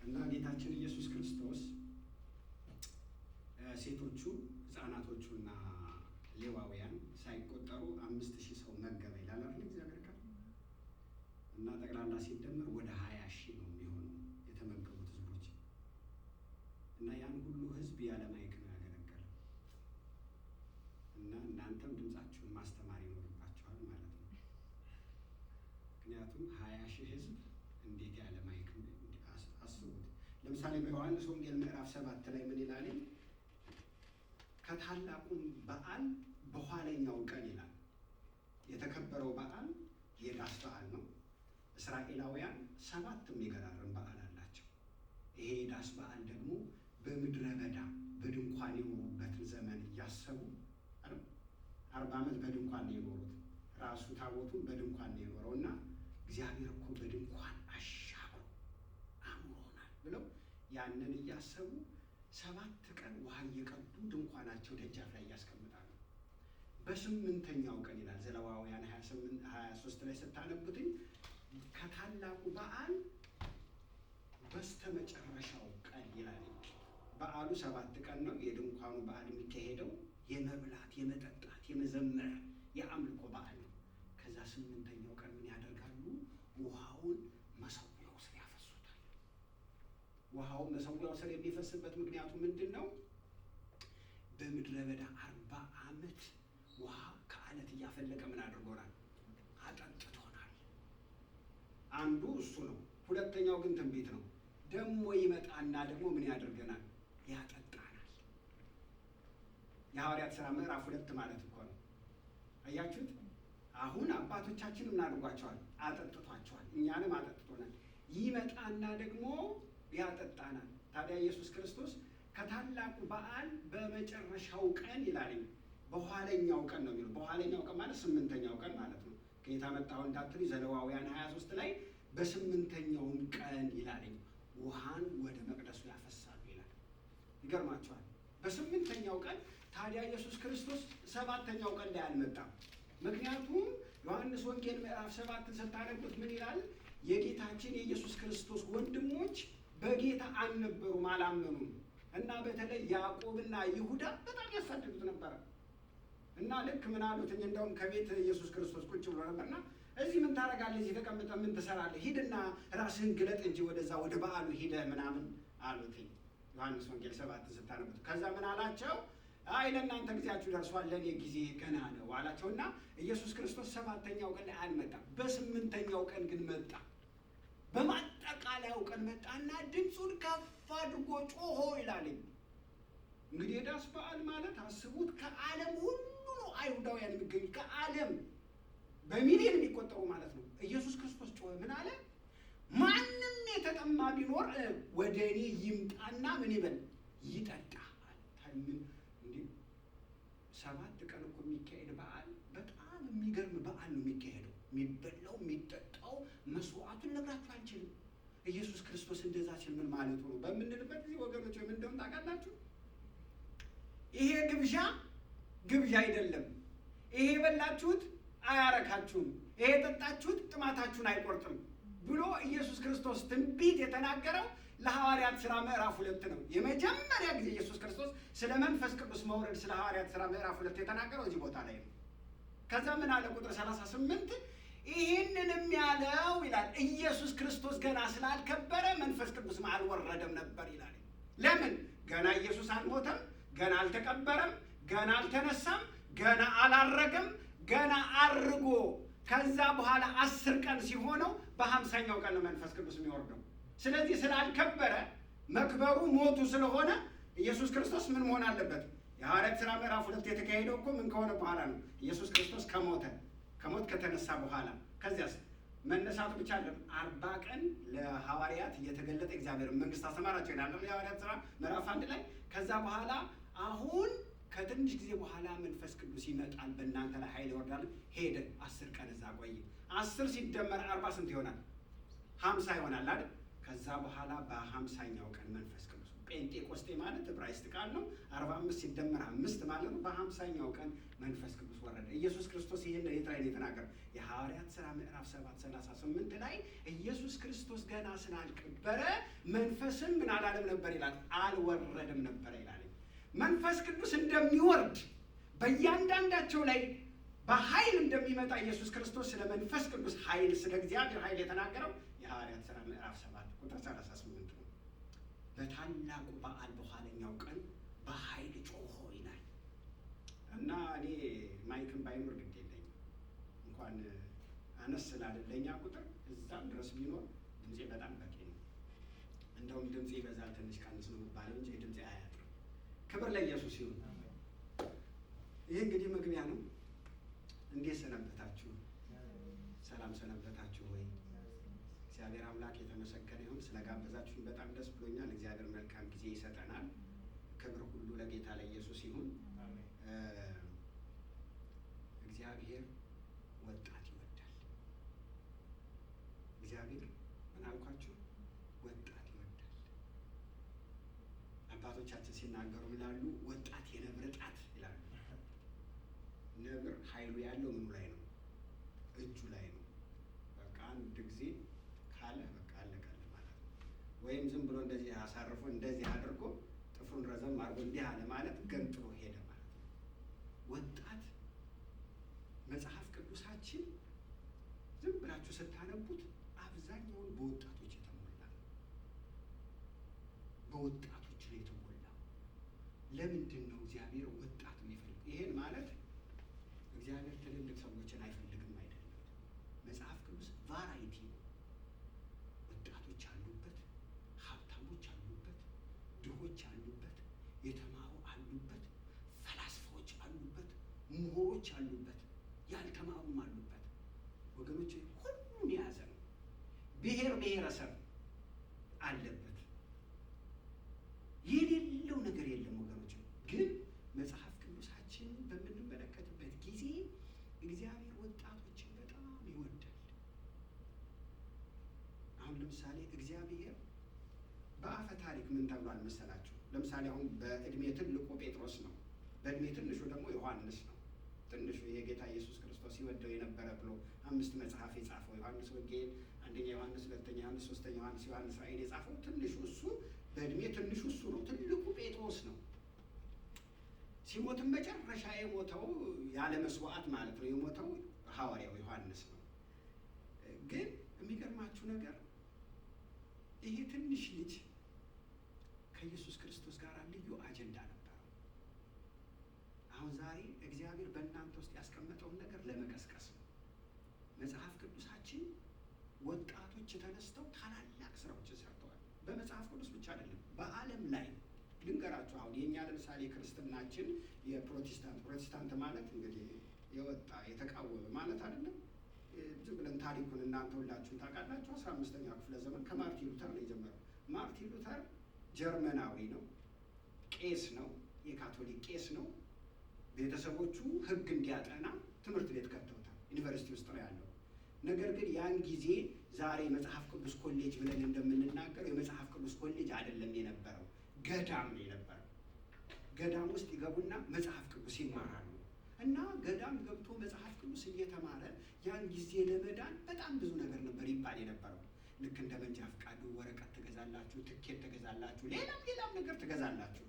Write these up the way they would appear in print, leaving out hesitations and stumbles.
እና ጌታችን ኢየሱስ ክርስቶስ ሴቶቹ ሕፃናቶቹና ሌዋውያን ሳይቆጠሩ 5,000 ሰው መገበ ይላል አይደል እግዚአብሔር ቃል። እና ጠቅላላ ሲደመር ወደ 20,000 ነው የሚሆነው የተመገቡት ህዝቦች። እና ያን ሁሉ ህዝብ ያለ mic ነው ያገለገለው። እና እናንተም ድምፃችሁን ማስተማር ይኖርባችኋል ማለት ነው። ምክንያቱም 20,000 ህዝብ እንዴት ያለ mic አስቡት። ለምሳሌ በዮሐንስ ወንጌል ምዕራፍ 7 ላይ ምን ይላል? ከታላቁም በዓል በኋለኛው ቀን ይላል። የተከበረው በዓል የዳስ በዓል ነው። እስራኤላውያን 7 የሚገራርም በዓል አላቸው። ይሄ የዳስ በዓል ደግሞ በምድረ በዳ በድንኳን የኖሩበትን ዘመን እያሰቡ አይደል? 40 ዓመት በድንኳን ነው የኖሩት። ራሱ ታቦቱን በድንኳን ነው የኖረውና እግዚአብሔር እኮ በድንኳን አሻግሮ አኑሮናል ብለው ያንን እያሰቡ 7 ቀን ውሃ እየቀዱ ድንኳናቸው ደጃፍ ላይ ያስቀምጣሉ። በስምንተኛው ቀን ይላል ዘሌዋውያን 28 23 ላይ ስታነቡትኝ ከታላቁ በዓል በስተመጨረሻው ቀን ይላል። በዓሉ 7 ቀን ነው። የድንኳኑ በዓል የሚካሄደው የመብላት፣ የመጠጣት፣ የመዘመር፣ የአምልኮ በዓል ነው። ከዛ 8ኛው ቀን ምን ያደርጋሉ? ውሃውን መሰዊያው ስር ያፈሱታል። ውሃው መሰዊያው ስር የሚፈስበት ምክንያቱ ምንድነው? በምድረ በዳ 40 ዓመት ውሃ ከአለት እያፈለቀ ምን አድርጎናል? አጠጥቶናል። አንዱ እሱ ነው። ሁለተኛው ግን ትንቢት ነው። ደግሞ ይመጣና ደግሞ ምን ያደርገናል? ያጠጣናል። የሐዋርያት ሥራ ምዕራፍ 2 ማለት እኮ ነው። አያችሁት? አሁን አባቶቻችን ምን አድርጓቸዋል? አጠጥቷቸዋል። እኛንም አጠጥቶናል። ይመጣና ደግሞ ያጠጣናል። ታዲያ ኢየሱስ ክርስቶስ ከታላቁ በዓል በመጨረሻው ቀን ይላል። በኋለኛው ቀን ነው የሚለው። በኋለኛው ቀን ማለት 8ኛው ቀን ማለት ነው። ከየት አመጣኸው እንዳትሉ ዘሌዋውያን 23 ላይ በስምንተኛውም ቀን ይላል ውሃን ወደ መቅደሱ ያፈሳሉ ይላል። ይገርማችኋል። በስምንተኛው ቀን ታዲያ ኢየሱስ ክርስቶስ 7ኛው ቀን ላይ አልመጣም። ምክንያቱም ዮሐንስ ወንጌል ምዕራፍ 7 ስታነቡት ምን ይላል? የጌታችን የኢየሱስ ክርስቶስ ወንድሞች በጌታ አልነበሩም፣ አላመኑም። እና በተለይ ያዕቆብና ይሁዳ በጣም ያሳድዱት ነበር። እና ልክ ምን አሉት? እንደውም ከቤት ኢየሱስ ክርስቶስ ቁጭ ብሎ ነበርና እዚህ ምን ታደርጋለህ? እዚህ ተቀምጠህ ምን ትሰራለህ? ሂድና ራስህን ግለጥ እንጂ ወደዛ ወደ በዓሉ ሂደህ ምናምን አሉት። ዮሐንስ ወንጌል 7 ስታነቡት ከዛ ምን አላቸው? አይ ለእናንተ ጊዜያችሁ ደርሷል፣ ለኔ ጊዜ ገና ነው አላቸውና ኢየሱስ ክርስቶስ 7ኛው ቀን ላይ አልመጣም። በ8ኛው ቀን ግን መጣ። በማጠቃለያው ቀን መጣና ድምጹን ከፍ አድርጎ ጮሆ ይላል። እንግዲህ የዳስ በዓል ማለት አስቡት፣ ከዓለም ሁሉ ነው አይሁዳውያን የሚገኙት፣ ከዓለም በሚሊዮን የሚቆጠሩ ማለት ነው። ኢየሱስ ክርስቶስ ጮኸ። ምን አለ? ማንም የተጠማ ቢኖር ወደ እኔ ይምጣና ምን ይበል? ይጠጣ። ምን እንዴ? 7 ቀን እኮ የሚካሄድ በዓል በጣም የሚገርም በዓል ነው የሚካሄደው። የሚበላው የሚጠጣው መስዋዕቱን ልነግራችሁ አልችልም። ኢየሱስ ክርስቶስ እንደዛ ሲል ምን ማለቱ ነው በምንልበት ጊዜ ወገኖች ምን እንደሆነ ታውቃላችሁ? ይሄ ግብዣ ግብዣ አይደለም። ይሄ የበላችሁት አያረካችሁም፣ ይሄ የጠጣችሁት ጥማታችሁን አይቆርጥም ብሎ ኢየሱስ ክርስቶስ ትንቢት የተናገረው ለሐዋርያት ሥራ ምዕራፍ 2 ነው። የመጀመሪያ ጊዜ ኢየሱስ ክርስቶስ ስለ መንፈስ ቅዱስ መውረድ ስለ ሐዋርያት ሥራ ምዕራፍ 2 የተናገረው እዚህ ቦታ ላይ ነው። ከዛ ምን አለ? ቁጥር 38 ይህንንም ያለው ይላል ኢየሱስ ክርስቶስ ገና ስላልከበረ መንፈስ ቅዱስ አልወረደም ነበር ይላል። ለምን? ገና ኢየሱስ አልሞተም፣ ገና አልተቀበረም፣ ገና አልተነሳም፣ ገና አላረገም። ገና አርጎ ከዛ በኋላ 10 ቀን ሲሆነው በሃምሳኛው ቀን ነው መንፈስ ቅዱስ የሚወርደው። ስለዚህ ስላልከበረ መክበሩ ሞቱ ስለሆነ ኢየሱስ ክርስቶስ ምን መሆን አለበት? የሐዋርያት ሥራ ምዕራፍ 2 የተካሄደው እኮ ምን ከሆነ በኋላ ነው? ኢየሱስ ክርስቶስ ከሞት ከተነሳ በኋላ። ከዚያስ መነሳቱ ብቻ አይደለም፣ 40 ቀን ለሐዋርያት እየተገለጠ እግዚአብሔር መንግስት አስተማራቸው ይላል የሐዋርያት ሥራ ምዕራፍ 1 ላይ። ከዛ በኋላ አሁን ከትንሽ ጊዜ በኋላ መንፈስ ቅዱስ ይመጣል፣ በእናንተ ላይ ኃይል ይወርዳል። ሄደ፣ 10 ቀን እዛ ቆየ። 10 ሲደመር 40 ስንት ይሆናል? 50 ይሆናል አይደል? ከዛ በኋላ በሃምሳኛው ቀን መንፈስ ቅዱስ ጴንጤቆስጤ ማለት ዕብራይስጥ ቃል ነው። 45 ሲደመር 5 ማለት ነው። በ50ኛው ቀን መንፈስ ቅዱስ ወረደ። ኢየሱስ ክርስቶስ ይህን የት ላይ ነው የተናገረው? የሐዋርያት ሥራ ምዕራፍ 7 38 ላይ ኢየሱስ ክርስቶስ ገና ስላልከበረ መንፈስም ምን አላለም ነበር ይላል፣ አልወረደም ነበረ ይላል። መንፈስ ቅዱስ እንደሚወርድ በእያንዳንዳቸው ላይ በኃይል እንደሚመጣ ኢየሱስ ክርስቶስ ስለ መንፈስ ቅዱስ ኃይል፣ ስለ እግዚአብሔር ኃይል የተናገረው የሐዋርያት ሥራ ምዕራፍ 7 ቁጥር 38 ነው። በታላቁ በዓል በኋለኛው ቀን በኃይል ጮሆ ይላል። እና እኔ mic ም ባይኖር ግድ የለኝም፣ እንኳን አነስ ስላለ ለኛ ቁጥር እዛም ድረስ ቢኖር ድምፄ በጣም በቂ ነው። እንደውም ድምፄ ይበዛል ትንሽ ቀንስ ነው የሚባለው እንጂ ድምፄ አያጥርም። ክብር ለኢየሱስ ይሁን። ይህ እንግዲህ መግቢያ ነው። እንዴት ሰነበታችሁ? ሰላም ሰነበታችሁ ወይ? እግዚአብሔር አምላክ የተመሰገነ ይሁን። ስለጋበዛችሁኝ በጣም ደስ ብሎኛል። እግዚአብሔር መልካም ጊዜ ይሰጠናል። ክብር ሁሉ ለጌታ ለኢየሱስ ይሁን። እግዚአብሔር ወጣት ይወዳል። እግዚአብሔር ምን አልኳችሁ? ወጣት ይወዳል። አባቶቻችን ሲናገሩ ምን ይላሉ? ወጣት የነብር ጣት ይላሉ። ነብር ኃይሉ ያለው ምኑ ላይ ነው? እጁ ላይ ነው። በቃ አንድ ጊዜ ካለ በቃ አለቀልህ ማለት ነው። ወይም ዝም ብሎ እንደዚህ አሳርፎ እንደዚህ አድርጎ ጥፍሩን ረዘም አድርጎ እንዲህ አለ ማለት ገንጥሎ ሄደ ማለት ነው። ወጣት መጽሐፍ ቅዱሳችን ዝም ብላችሁ ስታነቡት አብዛኛውን በወጣቶች የተሞላ ነው። በወጣቶች ነው የተሞላ። ለምንድን ነው እግዚአብሔር ወጣት የሚፈልግ? ይሄን ማለት እግዚአብሔር ትልልቅ ሰዎችን አይፈልግም አይደለም። መጽሐፍ ቅዱስ variety ነው። ወጣቶች አሉበት፣ ሀብታሞች አሉበት፣ ድሆች አሉበት፣ የተማሩ አሉበት፣ ፈላስፋዎች አሉበት፣ ምሁሮች አሉበት፣ ያልተማሩም አሉበት። ወገኖች ሁሉን የያዘ ነው። ብሔር ብሔረሰብ አለበት። የሌለው ነገር የለም ወገኖች። ግን መጽሐፍ ቅዱሳችን በምንመለከትበት ጊዜ እግዚአብሔር ወጣቶችን በጣም ይወዳል። አሁን ለምሳሌ እግዚአብሔር በአፈ ታሪክ ምን ተብሏል መሰላችሁ? ለምሳሌ አሁን በእድሜ ትልቁ ጴጥሮስ ነው። በእድሜ ትንሹ ደግሞ ዮሐንስ ነው። ትንሹ የጌታ ኢየሱስ ክርስቶስ ይወደው የነበረ ብሎ 5 መጽሐፍ የጻፈው ዮሐንስ ወንጌል፣ አንደኛ ዮሐንስ፣ ሁለተኛ ዮሐንስ፣ ሶስተኛ ዮሐንስ፣ ዮሐንስ ራእይን የጻፈው ትንሹ እሱ በእድሜ ትንሹ እሱ ነው። ትልቁ ጴጥሮስ ነው። ሲሞትም መጨረሻ የሞተው ያለ መስዋዕት ማለት ነው። የሞተው ሐዋርያው ዮሐንስ ነው። ግን የሚገርማችሁ ነገር ይሄ ትንሽ ልጅ ከኢየሱስ ክርስቶስ ጋር ልዩ አጀንዳ ነበረው። አሁን ዛሬ እግዚአብሔር በእናንተ ውስጥ ያስቀመጠውን ነገር ለመቀስቀስ ነው። መጽሐፍ ቅዱሳችን ወጣቶች ተነስተው ታላላቅ ስራዎችን ሰርተዋል። በመጽሐፍ ቅዱስ ብቻ አይደለም፣ በዓለም ላይ ልንገራችሁ። አሁን የኛ ለምሳሌ ክርስትናችን የፕሮቴስታንት ፕሮቴስታንት ማለት እንግዲህ የወጣ የተቃወመ ማለት አይደለም። ዝም ብለን ታሪኩን እናንተ ሁላችሁም ታውቃላችሁ። 15ኛው ክፍለ ዘመን ከማርቲን ሉተር ነው የጀመረው። ማርቲን ሉተር ጀርመናዊ ነው፣ ቄስ ነው፣ የካቶሊክ ቄስ ነው። ቤተሰቦቹ ሕግ እንዲያጠና ትምህርት ቤት ከተውታል። ዩኒቨርሲቲ ውስጥ ነው ያለው። ነገር ግን ያን ጊዜ ዛሬ መጽሐፍ ቅዱስ ኮሌጅ ብለን እንደምንናገረው የመጽሐፍ ቅዱስ ኮሌጅ አይደለም የነበረው፣ ገዳም ነው የነበረው። ገዳም ውስጥ ይገቡና መጽሐፍ ቅዱስ ይማራሉ። እና ገዳም ገብቶ መጽሐፍ ቅዱስ እየተማረ ያን ጊዜ ለመዳን በጣም ብዙ ነገር ነበር ይባል የነበረው። ልክ እንደ መንጃ ፈቃዱ ወረቀት ትገዛላችሁ፣ ትኬት ትገዛላችሁ፣ ሌላም ሌላም ነገር ትገዛላችሁ።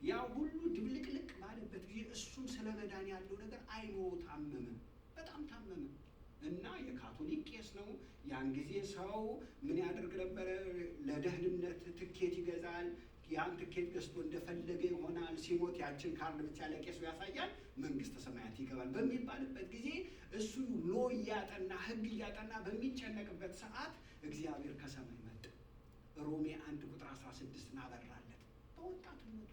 ያ ሁሉ ድብልቅልቅ ባለበት ጊዜ እሱም ስለ መዳን ያለው ነገር አይኖ ታመመ፣ በጣም ታመመ። እና የካቶሊክ ቄስ ነው። ያን ጊዜ ሰው ምን ያደርግ ነበረ? ለደህንነት ትኬት ይገዛል። ያን ትኬት ገዝቶ እንደፈለገ ይሆናል። ሲሞት ያችን ካርድ ብቻ ለቄሱ ያሳያል፣ መንግስተ ሰማያት ይገባል በሚባልበት ጊዜ እሱ law እያጠና ሕግ እያጠና በሚጨነቅበት ሰዓት እግዚአብሔር ከሰማይ መጣ። ሮሜ 1 ቁጥር 16 አበራለት በወጣትነቱ።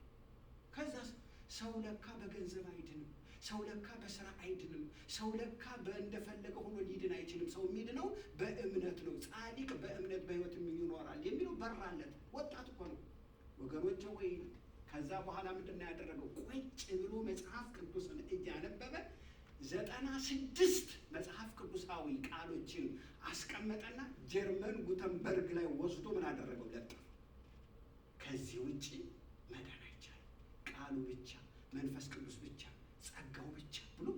ከዛስ ሰው ለካ በገንዘብ አይድንም፣ ሰው ለካ በስራ አይድንም፣ ሰው ለካ በእንደፈለገ ሆኖ ሊድን አይችልም። ሰው የሚድነው በእምነት ነው። ጻድቅ በእምነት በሕይወት ይኖራል የሚለው በራለት። ወጣት እኮ ነው ወገኖቼ። ወይ ከዛ በኋላ ምንድን ነው ያደረገው? ቁጭ ብሎ መጽሐፍ ቅዱስን እያነበበ 96 መጽሐፍ ቅዱሳዊ ቃሎችን አስቀመጠና ጀርመን ጉተንበርግ ላይ ወስዶ ምን አደረገው? ለጠፈ። ከዚህ ውጪ መዳን አይቻልም። ቃሉ ብቻ፣ መንፈስ ቅዱስ ብቻ፣ ጸጋው ብቻ ብሎ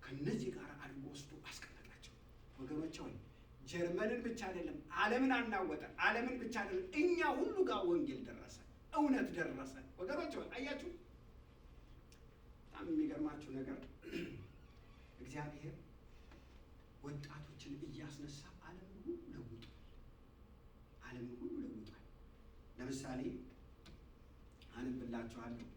ከነዚህ ጋር አድርጎ ወስዶ አስቀመጣቸው። ወገኖቼ ሆይ ጀርመንን ብቻ አይደለም፣ ዓለምን አናወጠ። ዓለምን ብቻ አይደለም፣ እኛ ሁሉ ጋር ወንጌል ደረሰ፣ እውነት ደረሰ። ወገኖቼ ሆይ አያችሁ፣ በጣም የሚገርማችሁ ነገር እግዚአብሔር ወጣቶችን እያስነሳ ዓለምን ሁሉ ለውጧል። ዓለምን ሁሉ ለውጧል። ለምሳሌ አነብላችኋለሁ።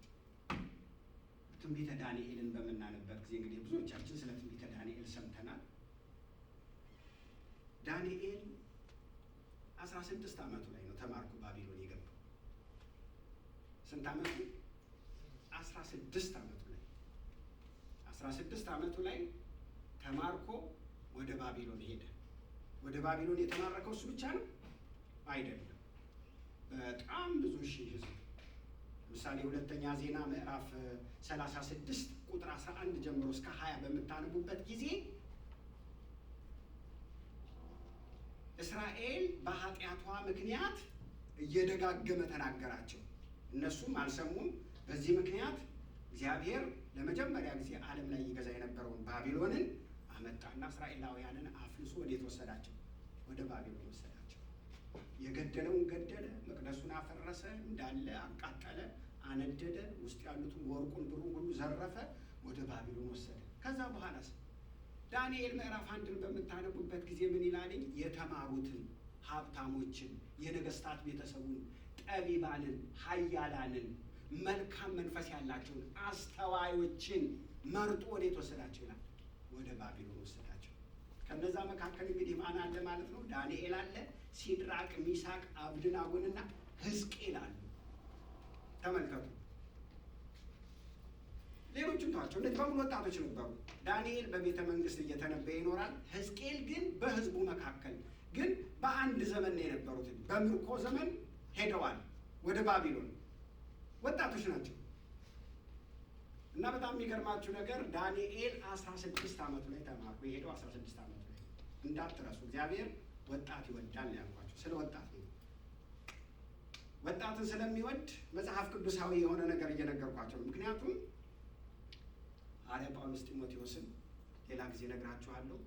ትንቢተ ዳንኤልን በምናነበት ጊዜ እንግዲህ ብዙዎቻችን ስለ ትንቢተ ዳንኤል ሰምተናል። ዳንኤል 16 ዓመቱ ላይ ነው ተማርኮ ባቢሎን የገባው። ስንት ዓመቱ? 16 ዓመቱ ላይ 16 ዓመቱ ላይ ተማርኮ ወደ ባቢሎን ሄደ። ወደ ባቢሎን የተማረከው እሱ ብቻ ነው አይደለም። በጣም ብዙ ሺህ ህዝብ። ለምሳሌ ሁለተኛ ዜና ምዕራፍ 36 ቁጥር 11 ጀምሮ እስከ 20 በምታነቡበት ጊዜ እስራኤል በኃጢአቷ ምክንያት እየደጋገመ ተናገራቸው፣ እነሱም አልሰሙም። በዚህ ምክንያት እግዚአብሔር ለመጀመሪያ ጊዜ ዓለም ላይ ይገዛ የነበረውን ባቢሎንን አመጣና እስራኤላውያንን አፍልሶ ወዴት ወሰዳቸው? ወደ ባቢሎን ወሰዳቸው። የገደለውን ገደለ፣ መቅደሱን አፈረሰ፣ እንዳለ አቃጠለ፣ አነደደ፣ ውስጥ ያሉትን ወርቁን ብሩን ሁሉ ዘረፈ፣ ወደ ባቢሎን ወሰደ። ከዛ በኋላስ ዳንኤል ምዕራፍ 1ን በምታነቡበት ጊዜ ምን ይላልኝ? የተማሩትን ሀብታሞችን፣ የነገስታት ቤተሰቡን፣ ጠቢባንን፣ ኃያላንን፣ መልካም መንፈስ ያላቸውን አስተዋዮችን መርጦ ወዴት ወሰዳቸው ይላል? ወደ ባቢሎን ወሰዳቸው። ከነዛ መካከል እንግዲህ ማን አለ ማለት ነው? ዳንኤል አለ፣ ሲድራቅ፣ ሚሳቅ፣ አብድናጎንና ሕዝቅኤል አሉ። ተመልከቱ። ሌሎችም ተዋቸው፣ እነዚህ በሙሉ ወጣቶች ነበሩ። ዳንኤል በቤተ መንግስት እየተነበየ ይኖራል። ሕዝቅኤል ግን በህዝቡ መካከል ግን በአንድ ዘመን ነው የነበሩት። በምርኮ ዘመን ሄደዋል ወደ ባቢሎን። ወጣቶች ናቸው። እና በጣም የሚገርማችሁ ነገር ዳንኤል 16 ዓመቱ ላይ ተማርኮ የሄደው 16 ዓመቱ ላይ እንዳትረሱ። እግዚአብሔር ወጣት ይወዳል ነው ያልኳቸው። ስለ ወጣት ነው። ወጣትን ስለሚወድ መጽሐፍ ቅዱሳዊ የሆነ ነገር እየነገርኳቸው ነው። ምክንያቱም ሐዋርያ ጳውሎስ ጢሞቴዎስን ሌላ ጊዜ እነግራችኋለሁ።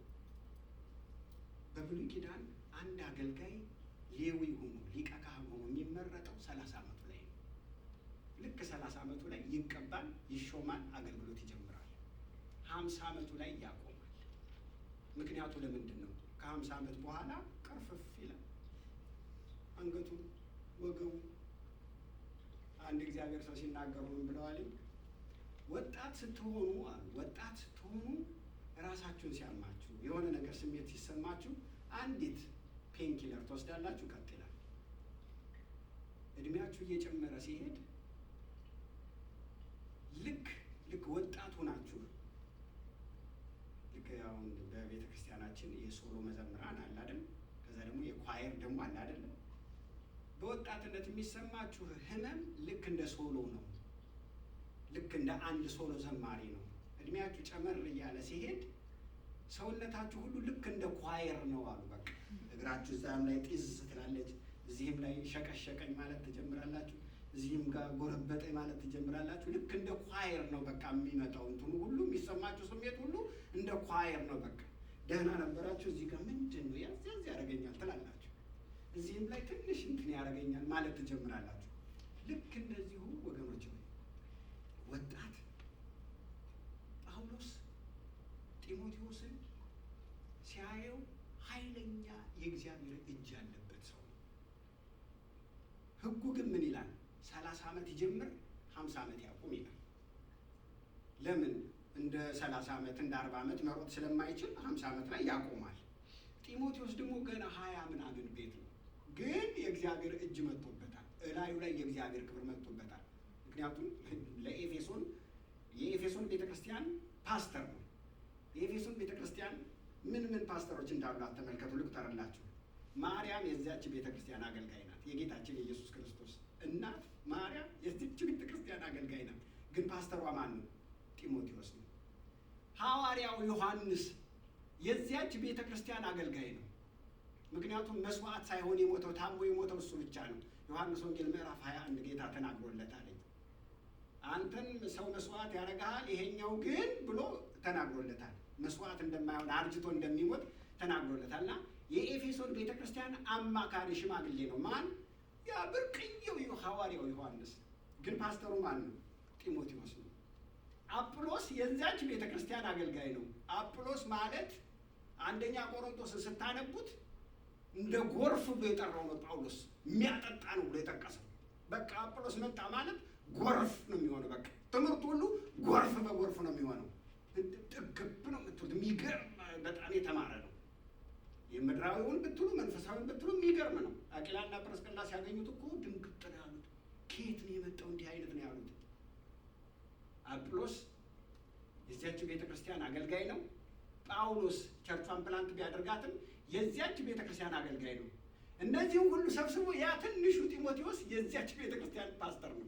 በብሉይ ኪዳን አንድ አገልጋይ ሌዊ ሆኖ ሊቀ ካህን ሆኖ የሚመረጠው 30 ዓመቱ ላይ ነው። ልክ 30 ዓመቱ ላይ ይቀባል፣ ይሾማል፣ አገልግሎት ይጀምራል። 50 ዓመቱ ላይ ያቆማል። ምክንያቱ ለምንድን ነው? ከ50 ዓመት በኋላ ቅርፍፍ ይላል አንገቱ፣ ወገቡ። አንድ እግዚአብሔር ሰው ሲናገሩ ምን ብለዋል? ወጣት ስትሆኑ አሉ፣ ወጣት ስትሆኑ ራሳችሁን ሲያማችሁ የሆነ ነገር ስሜት ሲሰማችሁ አንዲት painkiller ትወስዳላችሁ፣ ቀጥ ይላል። እድሜያችሁ እየጨመረ ሲሄድ ልክ ልክ ወጣት ሆናችሁ ልክ አሁን በቤተ ክርስቲያናችን የ solo መዘምራን አለ አይደል? ከዛ ደግሞ የ choir ደግሞ አለ አይደል? በወጣትነት የሚሰማችሁ ህመም ልክ እንደ solo ነው። ልክ እንደ አንድ solo ዘማሪ ነው። እድሜያችሁ ጨመር እያለ ሲሄድ ሰውነታችሁ ሁሉ ልክ እንደ choir ነው አሉ። በቃ እግራችሁ እዛም ላይ ጢዝ ትላለች፣ እዚህም ላይ ሸቀሸቀኝ ማለት ትጀምራላችሁ፣ እዚህም ጋር ጎረበጠኝ ማለት ትጀምራላችሁ። ልክ እንደ choir ነው በቃ የሚመጣው እንትኑ ሁሉ የሚሰማችሁ ስሜት ሁሉ እንደ choir ነው። በቃ ደህና ነበራችሁ፣ እዚህ ጋር ምንድን ነው ያዝ ያዝ ያደርገኛል ትላላችሁ፣ እዚህም ላይ ትንሽ እንትን ያደርገኛል ማለት ትጀምራላችሁ። ልክ እንደዚሁ ወገኖች ሆይ ወጣት ጳውሎስ ጢሞቴዎስን ሲያየው ኃይለኛ የእግዚአብሔር እጅ ያለበት ሰው ነው። ሕጉ ግን ምን ይላል? 30 ዓመት ይጀምር 50 ዓመት ያቁም ይላል። ለምን? እንደ 30 ዓመት እንደ 40 ዓመት መሮጥ ስለማይችል 50 ዓመት ላይ ያቆማል። ጢሞቴዎስ ደግሞ ገና 20 ምናምን ቤት ነው፣ ግን የእግዚአብሔር እጅ መጥቶበታል። እላዩ ላይ የእግዚአብሔር ክብር መጥቶበታል። ምክንያቱም ለኤፌሶን የኤፌሶን ቤተክርስቲያን ፓስተር ነው። የኤፌሶን ቤተክርስቲያን ምን ምን ፓስተሮች እንዳሏት ተመልከቱ፣ ልቁጠርላችሁ። ማርያም የዚያች ቤተክርስቲያን አገልጋይ ናት። የጌታችን የኢየሱስ ክርስቶስ እናት ማርያም የዚች ቤተክርስቲያን አገልጋይ ናት። ግን ፓስተሯ ማን ነው? ጢሞቴዎስ ነው። ሐዋርያው ዮሐንስ የዚያች ቤተክርስቲያን አገልጋይ ነው። ምክንያቱም መስዋዕት ሳይሆን የሞተው ታሞ የሞተው እሱ ብቻ ነው። ዮሐንስ ወንጌል ምዕራፍ 21 ጌታ ተናግሮለታል። አንተን ሰው መስዋዕት ያደርግሃል፣ ይሄኛው ግን ብሎ ተናግሮለታል። መስዋዕት እንደማይሆን አርጅቶ እንደሚሞት ተናግሮለታልና የኤፌሶን ቤተክርስቲያን አማካሪ ሽማግሌ ነው። ማን? ያ ብርቅዬው ሐዋርያው ዮሐንስ። ግን ፓስተሩ ማን ነው? ጢሞቴዎስ ነው። አጵሎስ የዚያች ቤተክርስቲያን አገልጋይ ነው። አጵሎስ ማለት አንደኛ ቆሮንቶስን ስታነቡት እንደ ጎርፍ ብሎ የጠራው ነው ጳውሎስ። የሚያጠጣ ነው ብሎ የጠቀሰው። በቃ አጵሎስ መጣ ማለት ጎርፍ ነው የሚሆነው። በቃ ትምህርቱ ሁሉ ጎርፍ በጎርፍ ነው የሚሆነው። ጥግብ ነው የምትሉት። የሚገርም በጣም የተማረ ነው። የምድራዊውን ብትሉ መንፈሳዊውን ብትሉ የሚገርም ነው። አቂላና ጵርስቅላ ሲያገኙት እኮ ድንግጥ ነው ያሉት። ከየት ነው የመጣው እንዲህ አይነት ነው ያሉት። አጵሎስ የዚያች ቤተ ክርስቲያን አገልጋይ ነው። ጳውሎስ church ቿን plant ቢያደርጋትም የዚያች ቤተ ክርስቲያን አገልጋይ ነው። እነዚህም ሁሉ ሰብስቦ ያ ትንሹ ጢሞቴዎስ የዚያች ቤተ ክርስቲያን ፓስተር ነው።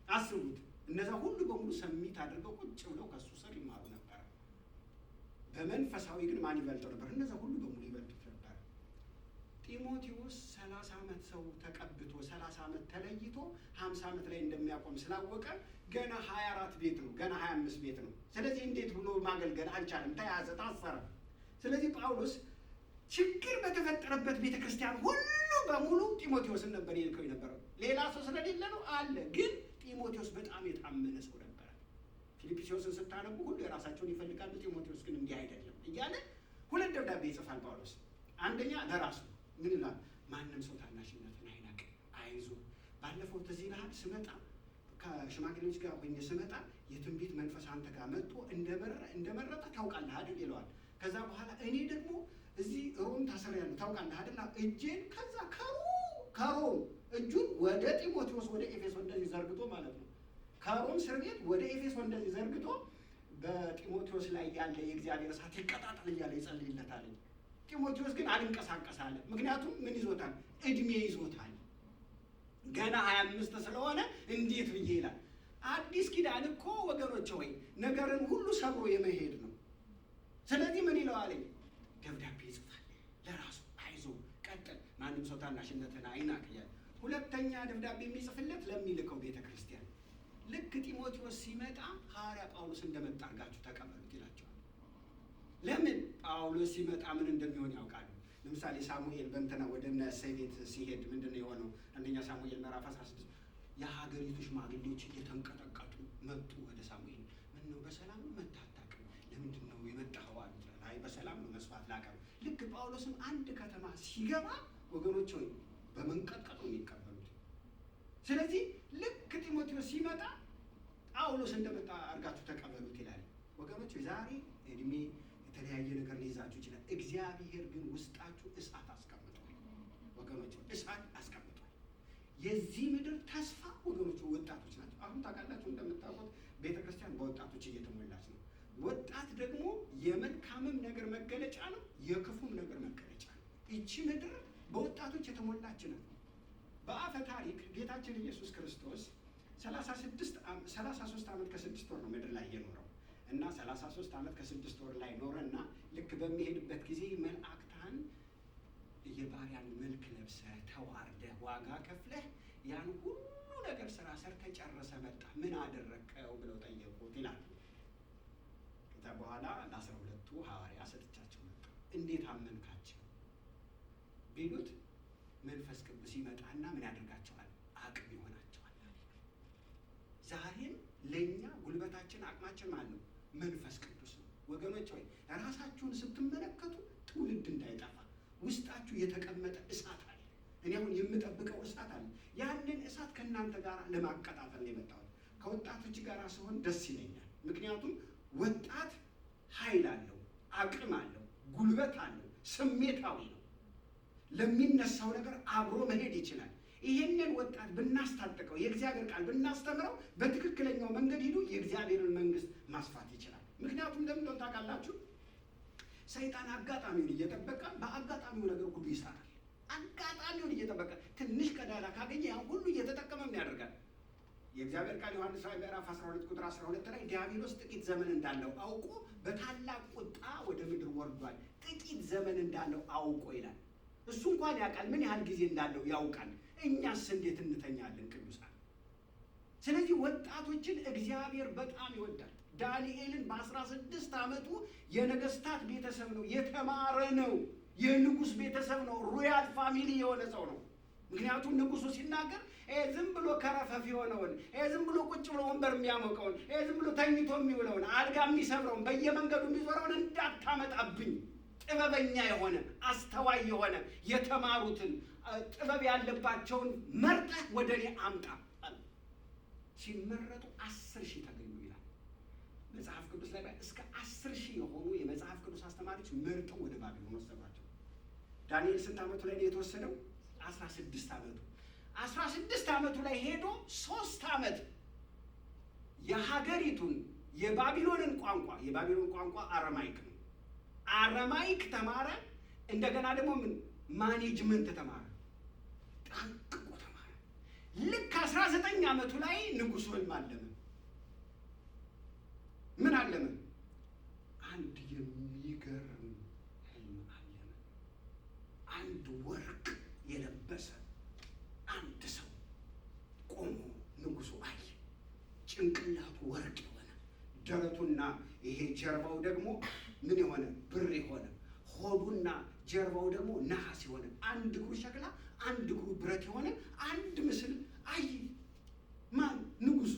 አስቡት። እነዛ ሁሉ በሙሉ submit አድርገው ቁጭ ብለው ከእሱ ስር ይማሩ ነበር። በመንፈሳዊ ግን ማን ይበልጠው ነበር? እነዛ ሁሉ በሙሉ ይበልጡት ነበር። ጢሞቴዎስ 30 ዓመት ሰው ተቀብቶ 30 ዓመት ተለይቶ 50 ዓመት ላይ እንደሚያቆም ስላወቀ ገና 24 ቤት ነው፣ ገና 25 ቤት ነው። ስለዚህ እንዴት ብሎ ማገልገል አልቻለም። ተያዘ፣ ታሰረ። ስለዚህ ጳውሎስ ችግር በተፈጠረበት ቤተ ክርስቲያን ሁሉ በሙሉ ጢሞቴዎስን ነበር ይልከው የነበረው። ሌላ ሰው ስለሌለ ነው አለ። ግን ጢሞቴዎስ በጣም የታመነ ሰው ነበረ። ፊልጵስዩስን ስታነቡ ሁሉ የራሳቸውን ይፈልጋሉ፣ ጢሞቴዎስ ግን እንዲህ አይደለም እያለ ሁለት ደብዳቤ ይጽፋል ጳውሎስ። አንደኛ ለራሱ ምን ይላል? ማንም ሰው ታናሽነትን አይናቅ፣ አይዞ። ባለፈው ትዝ ይልሃል ስመጣ ከሽማግሌዎች ጋር ሆኜ ስመጣ የትንቢት መንፈስ አንተ ጋር መጥቶ እንደመረጠ ታውቃለህ አይደል ይለዋል። ከዛ በኋላ እኔ ደግሞ እዚህ ሮም ታስሬያለሁ ታውቃለህ አይደል? እጄን ከዛ ከሮም እጁን ወደ ጢሞቴዎስ ወደ ኤፌሶን እንደዚህ ዘርግቶ ማለት ነው። ከሮም እስር ቤት ወደ ኤፌሶን እንደዚህ ዘርግቶ በጢሞቴዎስ ላይ ያለ የእግዚአብሔር እሳት ይቀጣጠል እያለ ይጸልይለታል። ጢሞቴዎስ ግን አልንቀሳቀስ አለ። ምክንያቱም ምን ይዞታል? እድሜ ይዞታል። ገና 25 ስለሆነ እንዴት ብዬ ይላል። አዲስ ኪዳን እኮ ወገኖች ሆይ ነገርን ሁሉ ሰብሮ የመሄድ ነው። ስለዚህ ምን ይለዋል? ደብዳቤ ይጽፋል ለራሱ፣ አይዞ ቀጥል፣ ማንም ሰው ታናሽነትን አይናቅ እያለ። ሁለተኛ ደብዳቤ የሚጽፍለት ለሚልከው ቤተ ክርስቲያን ልክ ጢሞቴዎስ ሲመጣ ሐዋርያ ጳውሎስ እንደመጣ አድርጋችሁ ተቀበሉት ይላቸዋል። ለምን? ጳውሎስ ሲመጣ ምን እንደሚሆን ያውቃሉ። ለምሳሌ ሳሙኤል በእንትና ወደ እነ እሴይ ቤት ሲሄድ ምንድን ነው የሆነው? አንደኛ ሳሙኤል ምዕራፍ 16 የሀገሪቱ ሽማግሌዎች እየተንቀጠቀጡ መጡ ወደ ሳሙኤል። ምን ነው በሰላም ነው መጥተህ አታውቅም? ለምንድን ነው የመጣኸው አሉት። አይ በሰላም ነው መስዋዕት ላቀርብ። ልክ ጳውሎስም አንድ ከተማ ሲገባ ወገኖች ሆይ በመንቀጥቀጥ ነው የሚቀበሉት። ስለዚህ ልክ ጢሞቴዎስ ሲመጣ ጳውሎስ እንደመጣ አድርጋችሁ ተቀበሉት ይላል። ወገኖች ዛሬ እድሜ የተለያየ ነገር ሊይዛችሁ ይችላል። እግዚአብሔር ግን ውስጣችሁ እሳት አስቀምጧል። ወገኖች እሳት አስቀምጧል። የዚህ ምድር ተስፋ ወገኖች ወጣቶች ናቸው። አሁን ታውቃላችሁ፣ እንደምታውቁት ቤተክርስቲያን በወጣቶች እየተሞላች ነው። ወጣት ደግሞ የመልካምም ነገር መገለጫ ነው፣ የክፉም ነገር መገለጫ ነው። ይቺ ምድር በወጣቶች የተሞላች ናት። በአፈ ታሪክ ጌታችን ኢየሱስ ክርስቶስ 33 ዓመት ከ6 ወር ነው ምድር ላይ የኖረው እና 33 ዓመት ከ6 ወር ላይ ኖረና ልክ በሚሄድበት ጊዜ መልአክታን የባሪያን መልክ ለብሰህ ተዋርደህ ዋጋ ከፍለህ ያን ሁሉ ነገር ስራ ሰርተህ ጨርሰህ መጣህ፣ ምን አደረግከው ብለው ጠየቁት ይላል። ከዛ በኋላ ለ12ቱ ሐዋርያ ሰጥቻቸው መጣ። እንዴት አመንካቸው ቢሉት መንፈስ ቅዱስ ይመጣና ምን ያደርጋቸዋል? አቅም ይሆናቸዋል። ዛሬም ለእኛ ጉልበታችን አቅማችን ማን ነው? መንፈስ ቅዱስ ነው። ወገኖች ሆይ ራሳችሁን ስትመለከቱ ትውልድ እንዳይጠፋ ውስጣችሁ የተቀመጠ እሳት አለ። እኔ አሁን የምጠብቀው እሳት አለ። ያንን እሳት ከእናንተ ጋር ለማቀጣጠል ነው የመጣሁት። ከወጣቶች ጋር ስሆን ደስ ይለኛል። ምክንያቱም ወጣት ኃይል አለው፣ አቅም አለው፣ ጉልበት አለው፣ ስሜታዊ ነው። ለሚነሳው ነገር አብሮ መሄድ ይችላል። ይሄንን ወጣት ብናስታጥቀው፣ የእግዚአብሔር ቃል ብናስተምረው፣ በትክክለኛው መንገድ ሂዱ የእግዚአብሔርን መንግስት ማስፋት ይችላል። ምክንያቱም ለምን እንደሆነ ታውቃላችሁ? ሰይጣን አጋጣሚውን እየጠበቀ በአጋጣሚው ነገር ሁሉ ይሰራል። አጋጣሚውን እየጠበቀ ትንሽ ቀዳዳ ካገኘ ያን ሁሉ እየተጠቀመ ምን ያደርጋል? የእግዚአብሔር ቃል ዮሐንስ ራዕይ ምዕራፍ 12 ቁጥር 12 ላይ ዲያብሎስ ጥቂት ዘመን እንዳለው አውቆ በታላቅ ቁጣ ወደ ምድር ወርዷል። ጥቂት ዘመን እንዳለው አውቆ ይላል። እሱ እንኳን ያውቃል፣ ምን ያህል ጊዜ እንዳለው ያውቃል። እኛስ እንዴት እንተኛለን ቅዱሳን? ስለዚህ ወጣቶችን እግዚአብሔር በጣም ይወዳል። ዳንኤልን በ16 ዓመቱ የነገስታት ቤተሰብ ነው፣ የተማረ ነው፣ የንጉስ ቤተሰብ ነው፣ royal family የሆነ ሰው ነው። ምክንያቱም ንጉሱ ሲናገር ዝም ብሎ ከረፈፍ የሆነውን፣ ዝም ብሎ ቁጭ ብሎ ወንበር የሚያሞቀውን፣ ዝም ብሎ ተኝቶ የሚውለውን፣ አልጋ የሚሰብረውን፣ በየመንገዱ የሚዞረውን እንዳታመጣብኝ፣ ጥበበኛ የሆነ አስተዋይ የሆነ የተማሩትን ጥበብ ያለባቸውን መርጠህ ወደ እኔ አምጣ። ሲመረጡ 10,000 ተገኙ ይላል መጽሐፍ ቅዱስ ላይ። እስከ 10,000 የሆኑ የመጽሐፍ ቅዱስ አስተማሪዎች መርጠው ወደ ባቢሎን ወሰዷቸው። ዳንኤል ስንት ዓመቱ ላይ ነው የተወሰደው? 16 ዓመቱ። 16 ዓመቱ ላይ ሄዶ 3 ዓመት የሀገሪቱን የባቢሎንን ቋንቋ፣ የባቢሎን ቋንቋ Aramaic ነው። Aramaic ተማረ። እንደገና ደግሞ ምን management ተማረ፣ ጠንቅቆ ተማረ። ልክ 19 ዓመቱ ላይ ንጉሱ ህልም አለመ። ምን አለመ? አንድ የሚገርም ህልም አለመ። አንድ ወርቅ የለበሰ አንድ ሰው ቆሞ ንጉሱ አየ። ጭንቅላቱ ወርቅ የሆነ፣ ደረቱና ይሄ ጀርባው ደግሞ ምን የሆነ ብር የሆነ፣ ሆዱና ጀርባው ደግሞ ነሐስ የሆነ፣ አንድ እግሩ ሸክላ አንድ እግሩ ብረት የሆነ አንድ ምስል አየ። ማን? ንጉሱ።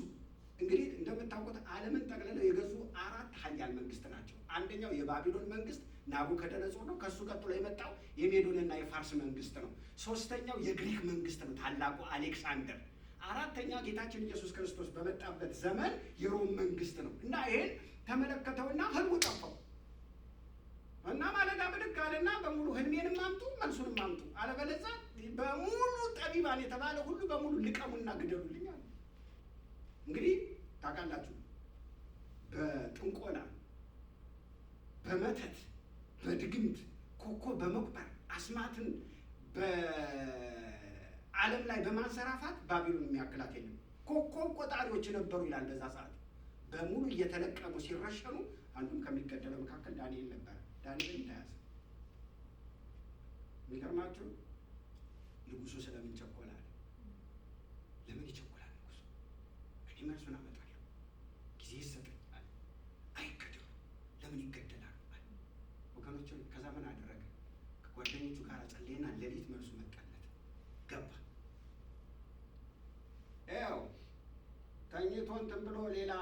እንግዲህ እንደምታውቁት ዓለምን ጠቅልለው የገዙ 4 ሀያል መንግስት ናቸው። አንደኛው የባቢሎን መንግስት ናቡከደነጾር ነው። ከሱ ቀጥሎ የመጣው የሜዶንና የፋርስ መንግስት ነው። ሶስተኛው የግሪክ መንግስት ነው፣ ታላቁ አሌክሳንደር። አራተኛ ጌታችን ኢየሱስ ክርስቶስ በመጣበት ዘመን የሮም መንግስት ነው። እና ይሄን ተመለከተውና ህልሙ ጠፋው እና ማለዳ ብድግ አለና በሙሉ ህልሜንም አምጡ መልሱንም አምጡ፣ አለበለዚያ በሙሉ ጠቢባን የተባለ ሁሉ በሙሉ ልቀሙና ግደሉልኝ አለ። እንግዲህ ታውቃላችሁ በጥንቆላ በመተት በድግምት ኮከብ በመቁጠር አስማትን በዓለም ላይ በማንሰራፋት ባቢሎን የሚያክላት የለም። ኮከብ ቆጣሪዎች ነበሩ ይላል። በዛ ሰዓት በሙሉ እየተለቀሙ ሲረሸኑ አንዱም ከሚገደለው መካከል ዳንኤል ነበረ። ዳንኤልም ተያዘ። የሚገርማችሁ ንጉሱ ስለምን ቸኮለ አለ። ለምን ይቸኮላል ንጉሱ? እኔ መልሱን አመጣለሁ፣ ጊዜ ይሰጠኝ አለ። አይገደሉ፣ ለምን ይገደላሉ አለ። ወገኖች ከዛ ምን አደረገ? ከጓደኞቹ ጋር ጸለየና ሌሊት መልሱ መጣለት። ገባ። ያው ተኝቶ እንትን ብሎ ሌላ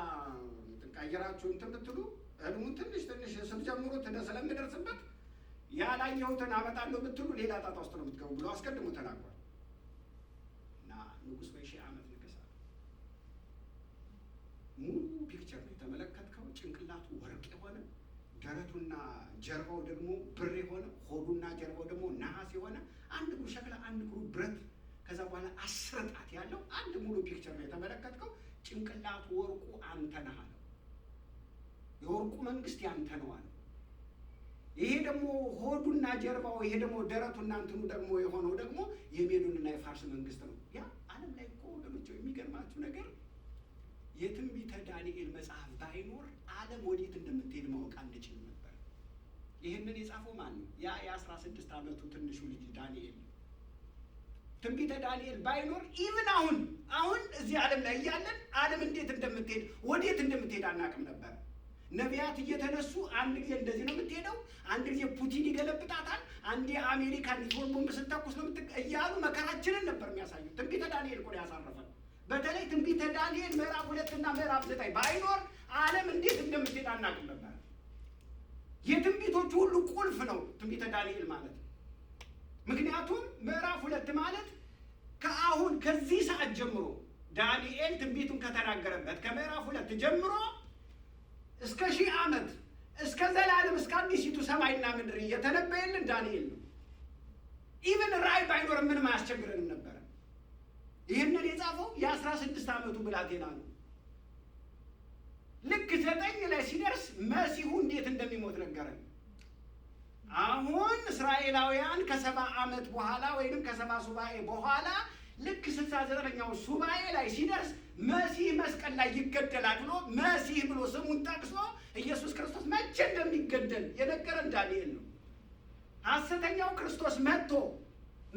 ቀይራችሁ እንትን ብትሉ ህልሙን ትንሽ ትንሽ ስትጀምሩት ስለምደርስበት ያላየሁትን አመጣለሁ ብትሉ ሌላ ጣጣ ውስጥ ነው የምትገቡ ብሎ አስቀድሞ ተናግሯል። እና ንጉሥ ወይ 1000 ዓመት ንገስ አለ። ሙሉ picture ነው የተመለከትከው። ጭንቅላቱ ወርቅ የሆነ፣ ደረቱና ጀርባው ደግሞ ብር የሆነ፣ ሆዱና ጀርባው ደግሞ ነሐስ የሆነ፣ አንድ እግሩ ሸክላ አንድ እግሩ ብረት፣ ከዛ በኋላ 10 ጣት ያለው አንድ ሙሉ picture ነው የተመለከትከው። ጭንቅላቱ ወርቁ አንተ ነህ አለው። የወርቁ መንግስት ያንተ ነው አለው። ይሄ ደግሞ ሆዱና ጀርባው፣ ይሄ ደግሞ ደረቱና እንትኑ ደግሞ የሆነው ደግሞ የሜዶንና የፋርስ መንግስት ነው። ያ ዓለም ላይ እኮ ወገኖች የሚገርማችሁ ነገር የትንቢተ ዳንኤል መጽሐፍ ባይኖር ዓለም ወዴት እንደምትሄድ ማወቅ አንችልም ነበር። ይህንን የጻፈው ማን ነው? ያ የ16 ዓመቱ ትንሹ ልጅ ዳንኤል ነው። ትንቢተ ዳንኤል ባይኖር even አሁን እዚህ ዓለም ላይ እያለን ዓለም እንዴት እንደምትሄድ ወዴት እንደምትሄድ አናውቅም ነበር። ነቢያት እየተነሱ አንድ ጊዜ እንደዚህ ነው የምትሄደው፣ አንድ ጊዜ ፑቲን ይገለብጣታል፣ አንዴ አሜሪካ ኒውክሌር ቦምብ ስተኩስ ነው እያሉ መከራችንን ነበር የሚያሳዩት። ትንቢተ ዳንኤል እኮ ነው ያሳረፈን። በተለይ ትንቢተ ዳንኤል ምዕራፍ 2 እና ምዕራፍ 9 ባይኖር ዓለም እንዴት እንደምትሄድ አናውቅም ነበር። የትንቢቶቹ ሁሉ ቁልፍ ነው ትንቢተ ዳንኤል ማለት። ምክንያቱም ምዕራፍ 2 ማለት ከአሁን ከዚህ ሰዓት ጀምሮ ዳንኤል ትንቢቱን ከተናገረበት ከምዕራፍ 2 ጀምሮ እስከ 1000 ዓመት እስከ ዘላለም እስከ አዲሲቱ ሰማይና ምድር እየተነበየልን ዳንኤል ነው። even ራእይ ባይኖር ምንም አያስቸግረንም ነበር። ይህንን የጻፈው የ16 ዓመቱ ብላቴና ነው። ልክ 9 ላይ ሲደርስ መሲሁ እንዴት እንደሚሞት ነገረን። አሁን እስራኤላውያን ከ70 ዓመት በኋላ ወይንም ከ70 ሱባኤ በኋላ ልክ 69ኛው ሱባኤ ላይ ሲደርስ መሲህ መስቀል ላይ ይገደላል ብሎ መሲህ ብሎ ስሙን ጠቅሶ ኢየሱስ ክርስቶስ መቼ እንደሚገደል የነገረን ዳንኤል ነው። ሐሰተኛው ክርስቶስ መጥቶ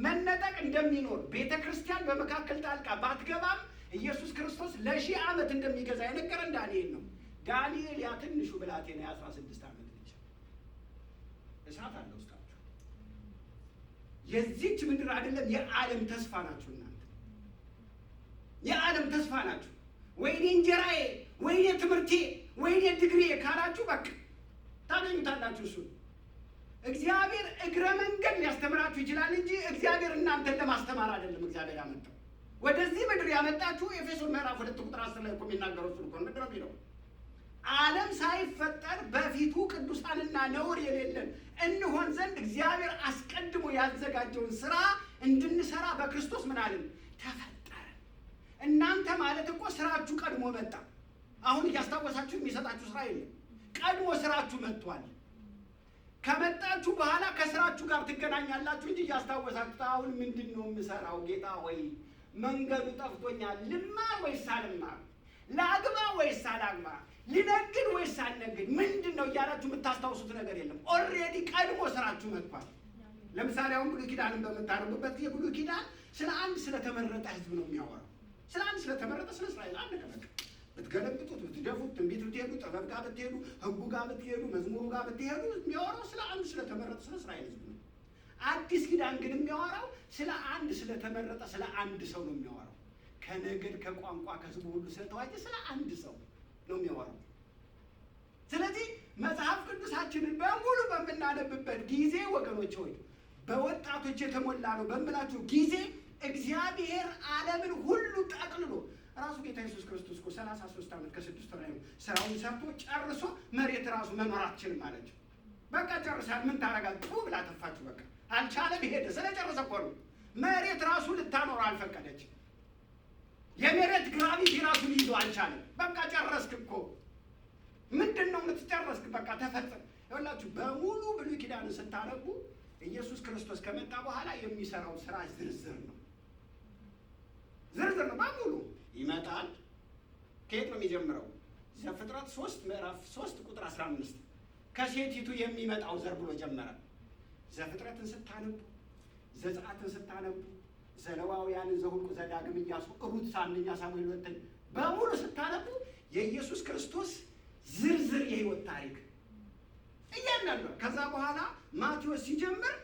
መነጠቅ እንደሚኖር፣ ቤተ ክርስቲያን በመካከል ጣልቃ ባትገባም ኢየሱስ ክርስቶስ ለ1000 ዓመት እንደሚገዛ የነገረን ዳንኤል ነው። ዳንኤል ያ ትንሹ ብላቴና የ16 ዓመት ልጅ እሳት አለ ውስጣችሁ። የዚች ምድር አይደለም የዓለም ተስፋ ናችሁ እናንተ፣ የዓለም ተስፋ ናችሁ። ወይኔ እንጀራዬ፣ ወይኔ ትምህርቴ፣ ወይኔ ዲግሪዬ ካላችሁ በቃ ታገኙታላችሁ እሱን። እግዚአብሔር እግረ መንገድ ሊያስተምራችሁ ይችላል እንጂ እግዚአብሔር እናንተን ለማስተማር አይደለም። እግዚአብሔር ያመጣው ወደዚህ ምድር ያመጣችሁ ኤፌሶን ምዕራፍ 2 ቁጥር 10 ላይ እኮ የሚናገረው እሱን እኮ ነው። ምንድን ነው የሚለው? ዓለም ሳይፈጠር በፊቱ ቅዱሳንና ነውር የሌለን እንሆን ዘንድ እግዚአብሔር አስቀድሞ ያዘጋጀውን ስራ እንድንሰራ በክርስቶስ ምን አለን? ተፈጠረ። እናንተ ማለት እኮ ስራችሁ ቀድሞ መጣ። አሁን እያስታወሳችሁ የሚሰጣችሁ ስራ የለም። ቀድሞ ስራችሁ መጥቷል። ከመጣችሁ በኋላ ከስራችሁ ጋር ትገናኛላችሁ እንጂ እያስታወሳችሁ አሁን ምንድን ነው የምሰራው ጌታ ሆይ መንገዱ ጠፍቶኛል፣ ልማር ወይስ አልማር፣ ላግባ ወይስ አላግባ፣ ልነግድ ወይስ አልነግድ፣ ምንድን ነው እያላችሁ የምታስታውሱት ነገር የለም። Already ቀድሞ ስራችሁ መጥቷል። ለምሳሌ አሁን ብሉይ ኪዳንን በምታነቡበት ጊዜ ብሉይ ኪዳን ስለ አንድ ስለተመረጠ ሕዝብ ነው የሚያወራው። ስለ አንድ ስለተመረጠ ስለ እስራኤል አንድ ከበቃ ብትገለብጡት፣ ብትደፉት፣ ትንቢት ብትሄዱ፣ ጥበብ ጋር ብትሄዱ፣ ሕጉ ጋር ብትሄዱ፣ መዝሙሩ ጋር ብትሄዱ የሚያወራው ስለ አንድ ስለተመረጠ ስለ እስራኤል ሕዝብ ነው። አዲስ ኪዳን ግን የሚያወራው ስለ አንድ ስለተመረጠ ስለ አንድ ሰው ነው የሚያወራው። ከነገድ ከቋንቋ ከሕዝቡ ሁሉ ስለተዋጀ ስለ አንድ ሰው ነው የሚያወራው። ስለዚህ መጽሐፍ ቅዱሳችንን በሙሉ በምናነብበት ጊዜ ወገኖች ሆይ በወጣቶች የተሞላ ነው በምላችሁ ጊዜ እግዚአብሔር ዓለምን ሁሉ ጠቅልሎ ራሱ ጌታ ኢየሱስ ክርስቶስ እኮ 33 ዓመት ከ6 ወር ነው ስራውን ሰርቶ ጨርሶ መሬት ራሱ መኖር አትችልም አለችው። በቃ ጨርሳል፣ ምን ታደርጋለህ? ጡ ብላ ተፋችሁ። በቃ አልቻለም፣ ሄደ። ስለጨረሰ እኮ ነው። መሬት ራሱ ልታኖር አልፈቀደችም። የመሬት gravity ራሱ ሊይዞ አልቻለም። በቃ ጨረስክ እኮ ምንድን ነው የምትጨረስክ? በቃ ተፈጸመ። ይኸውላችሁ በሙሉ ብሉይ ኪዳንን ስታነቡ ኢየሱስ ክርስቶስ ከመጣ በኋላ የሚሰራው ስራ ዝርዝር ነው፣ ዝርዝር ነው በሙሉ ይመጣል። ከየት ነው የሚጀምረው? ዘፍጥረት 3 ምዕራፍ 3 ቁጥር 15 ከሴቲቱ የሚመጣው ዘር ብሎ ጀመረ። ዘፍጥረትን ስታነቡ፣ ዘጸአትን ስታነቡ፣ ዘሌዋውያንን፣ ዘኍልቍ፣ ዘዳግም፣ ኢያሱ፣ ሩት፣ አንደኛ ሳሙኤል፣ ሁለተኛ በሙሉ ስታነቡ የኢየሱስ ክርስቶስ ዝርዝር የህይወት ታሪክ እያንዳንዱ። ከዛ በኋላ ማቴዎስ ሲጀምር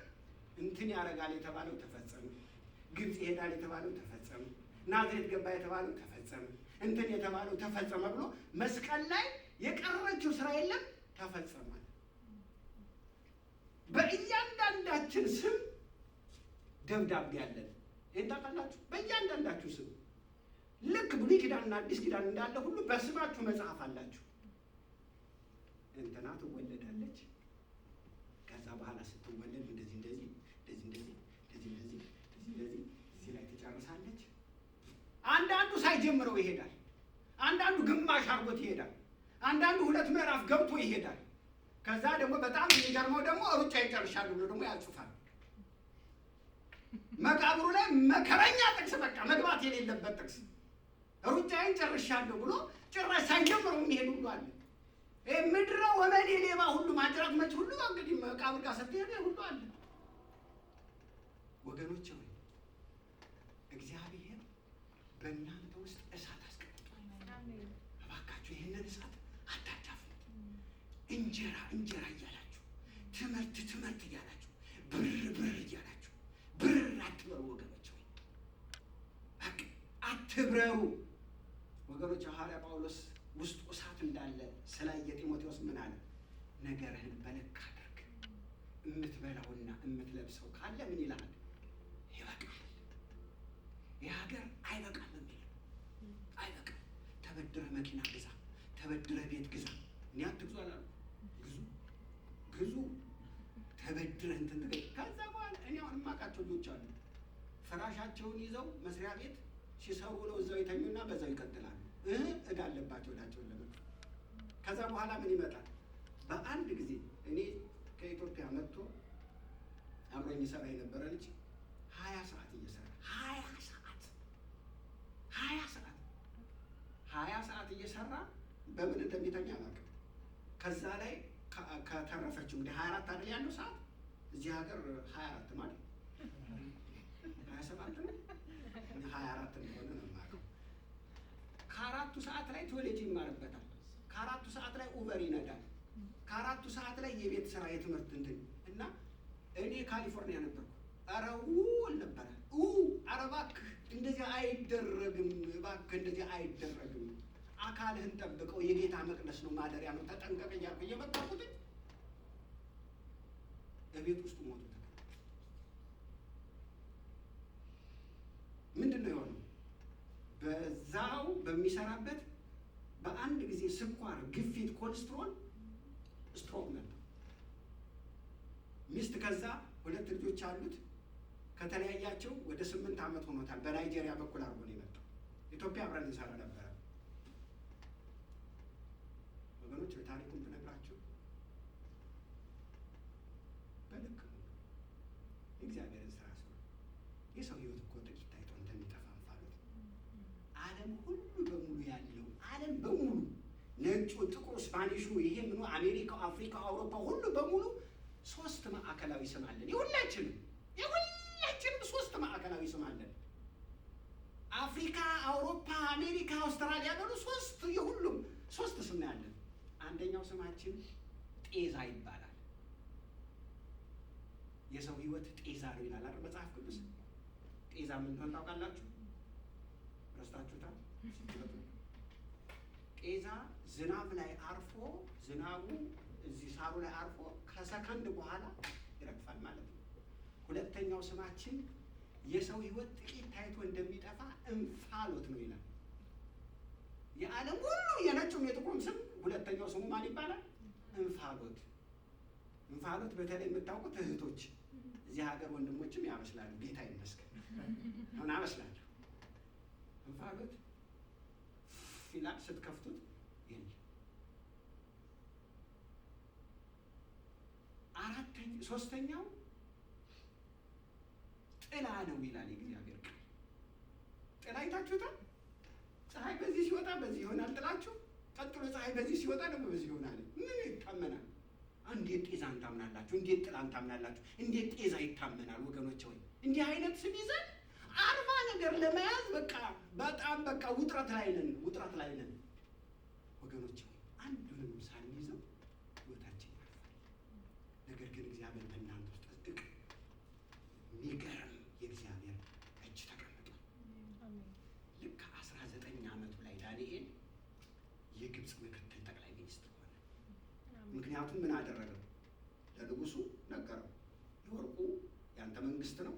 እንትን ያደርጋል የተባለው ተፈጸመ፣ ግብፅ ይሄዳል የተባለው ተፈጸመ፣ ናዝሬት ገባ የተባለው ተፈጸመ፣ እንትን የተባለው ተፈጸመ ብሎ መስቀል ላይ የቀረችው ስራ የለም ተፈጸሟል። በእያንዳንዳችን ስም ደብዳቤ አለን። ይህን ታውቃላችሁ። በእያንዳንዳችሁ ስም ልክ ብሉይ ኪዳንና አዲስ ኪዳን እንዳለ ሁሉ በስማችሁ መጽሐፍ አላችሁ። እንትና ትወለዳለች። ከዛ በኋላ ስትወለድ እንደዚህ እንደዚህ እንደዚህ እንደዚህ እንደዚህ እንደዚህ እንደዚህ እንደዚህ እዚህ ላይ ትጨርሳለች። አንዳንዱ ሳይጀምረው ይሄዳል። አንዳንዱ ግማሽ አድርጎት ይሄዳል። አንዳንዱ 2 ምዕራፍ ገብቶ ይሄዳል። ከዛ ደግሞ በጣም የሚገርመው ደግሞ ሩጫ ይጨርሻሉ ብሎ ደግሞ ያጽፋል። መቃብሩ ላይ መከረኛ ጥቅስ በቃ መግባት የሌለበት ጥቅስ ሩጫዬን ጨርሻለሁ ብሎ ጭራሽ ሳይጀምረው የሚሄድ ሁሉ አለ። ምድረ ወመኔ ሌባ ሁሉ ማጅራት መች ሁሉ እንግዲህ መቃብር ጋር ስትሄድ ሁሉ አለ። ወገኖች ሆይ እግዚአብሔር በእናንተ ውስጥ እሳት አስቀምጧል። እባካችሁ ይህንን እሳት አታዳፍኑት። እንጀራ እንጀራ እያላችሁ፣ ትምህርት ትምህርት እያላችሁ፣ ብር ብር እያላችሁ ብር አትበሩ ወገኖች ሆይ በቃ አትብረሩ ወገኖች። ሐዋርያ ጳውሎስ ውስጡ እሳት እንዳለ ስላየ ጢሞቴዎስ ምን አለ? ነገርህን በልክ አድርግ፣ የምትበላውና የምትለብሰው ካለ ምን ይልሃል? ይበቃል። የሀገር አይበቃም የሚል አይበቃም። ተበድረህ መኪና ግዛ፣ ተበድረህ ቤት ግዛ። እኔ አትግዙ አላልኩም፣ ግዙ ግዙ። ተበድረህ እንትን ትገ ከዛ በኋላ እኔ አሁን የማውቃቸው ልጆች አሉ። ፍራሻቸውን ይዘው መስሪያ ቤት ሲሰሩ ነው እዛው ይተኙና በዛው ይቀጥላሉ። እዳ አለባቸው እዳቸውን ለመክፈል። ከዛ በኋላ ምን ይመጣል? በአንድ ጊዜ እኔ ከኢትዮጵያ መጥቶ አብሮኝ ይሰራ የነበረ ልጅ 20 ሰዓት እየሰራ 20 ሰዓት 20 ሰዓት 20 ሰዓት እየሰራ በምን እንደሚተኛ አላውቅም። ከዛ ላይ ከተረፈችው እንግዲህ 24 አይደል ያለው ሰዓት እዚህ ሀገር 24 ማለት 27 ነው፣ 24 እንደሆነ ነው የማውቀው። ከአራቱ ሰዓት ላይ ቴዎሎጂ ይማርበታል። ከአራቱ ሰዓት ላይ Uber ይነዳል። ከአራቱ ሰዓት ላይ የቤት ስራ የትምህርት እንትን እና እኔ ካሊፎርኒያ ነበርኩ። ኧረ ውል ነበረ ኧረ እባክህ እንደዚህ አይደረግም፣ እባክህ እንደዚህ አይደረግም። አካልህን ጠብቀው፣ የጌታ መቅደስ ነው፣ ማደሪያ ነው፣ ተጠንቀቅ እያልኩ እየመከርኩት እቤት ውስጥ ሞቱ። ምንድን ነው የሆነው? በዛው በሚሰራበት በአንድ ጊዜ ስኳር፣ ግፊት፣ ኮሌስትሮል፣ ስትሮክ መጣ። ሚስት ከዛ ሁለት ልጆች አሉት። ከተለያያቸው ወደ 8 ዓመት ሆኖታል። በናይጄሪያ በኩል አድርጎ ነው የመጣው። ኢትዮጵያ አብረን እንሰራ ነበረ። ወገኖች ታሪኩን ብነግራችሁ በልክ ነው። የእግዚአብሔርን ስራ ስሩ። የሰው ሕይወት እኮ ጥቂት ታይቶ እንደሚጠፋ እንፋሎት። ዓለም ሁሉ በሙሉ ያለው ዓለም በሙሉ ነጩ፣ ጥቁሩ፣ ስፓኒሹ፣ ይሄ ምኑ፣ አሜሪካው፣ አፍሪካው፣ አውሮፓ ሁሉ በሙሉ ሶስት ማዕከላዊ ስም አለን። የሁላችንም ሶስት ማዕከላዊ ስም አለን። አፍሪካ፣ አውሮፓ፣ አሜሪካ፣ አውስትራሊያ በሉ ሶስት፣ የሁሉም ሶስት ስም ነው ያለን። አንደኛው ስማችን ጤዛ ይባላል። የሰው ሕይወት ጤዛ ነው ይላል አይደል መጽሐፍ ቅዱስ። ጤዛ ምን እንደሆነ ታውቃላችሁ? ረስታችሁታል? ጤዛ ዝናብ ላይ አርፎ ዝናቡ እዚህ ሳሩ ላይ አርፎ ከሰከንድ በኋላ ይረግፋል ማለት ነው። ሁለተኛው ስማችን የሰው ሕይወት ጥቂት ታይቶ እንደሚጠፋ እንፋሎት ነው ይላል። የዓለም ሁሉ የነጩም የጥቁሩም ስም ሁለተኛው ስሙ ማን ይባላል? እንፋሎት። እንፋሎት በተለይ የምታውቁት እህቶች፣ እዚህ ሀገር ወንድሞችም ያበስላሉ። ጌታ ይመስገን አሁን አበስላለሁ። እንፋሎት ይላል ስትከፍቱት የለም። ሶስተኛው ጥላ ነው ይላል የእግዚአብሔር ቃል። ጥላ አይታችሁታል? ፀሐይ በዚህ ሲወጣ በዚህ ይሆናል ጥላችሁ። ቀጥሎ ፀሐይ በዚህ ሲወጣ ደግሞ በዚህ ይሆናል። ምን ይታመናል? እንዴት ጤዛን ታምናላችሁ? እንዴት ጥላን ታምናላችሁ? እንዴት ጤዛ ይታመናል? ወገኖች ሆይ እንዲህ አይነት ስም ይዘን 40 ነገር ለመያዝ በቃ በጣም በቃ ውጥረት ላይ ነን፣ ውጥረት ላይ ነን ወገኖች ሆይ አንዱንም ሳንይዘው ሕይወታችን ያልፋል። ነገር ግን እግዚአብሔር በእናንተ ውስጥ እቅ የሚገርም የእግዚአብሔር እጅ ተቀምጧል። ልክ 19 ዓመቱ ላይ ዳንኤል የግብፅ ምክትል ጠቅላይ ሚኒስትር ሆነ። ምክንያቱም ምን አደረገው? ለንጉሱ ነገረው። የወርቁ ያንተ መንግስት ነው።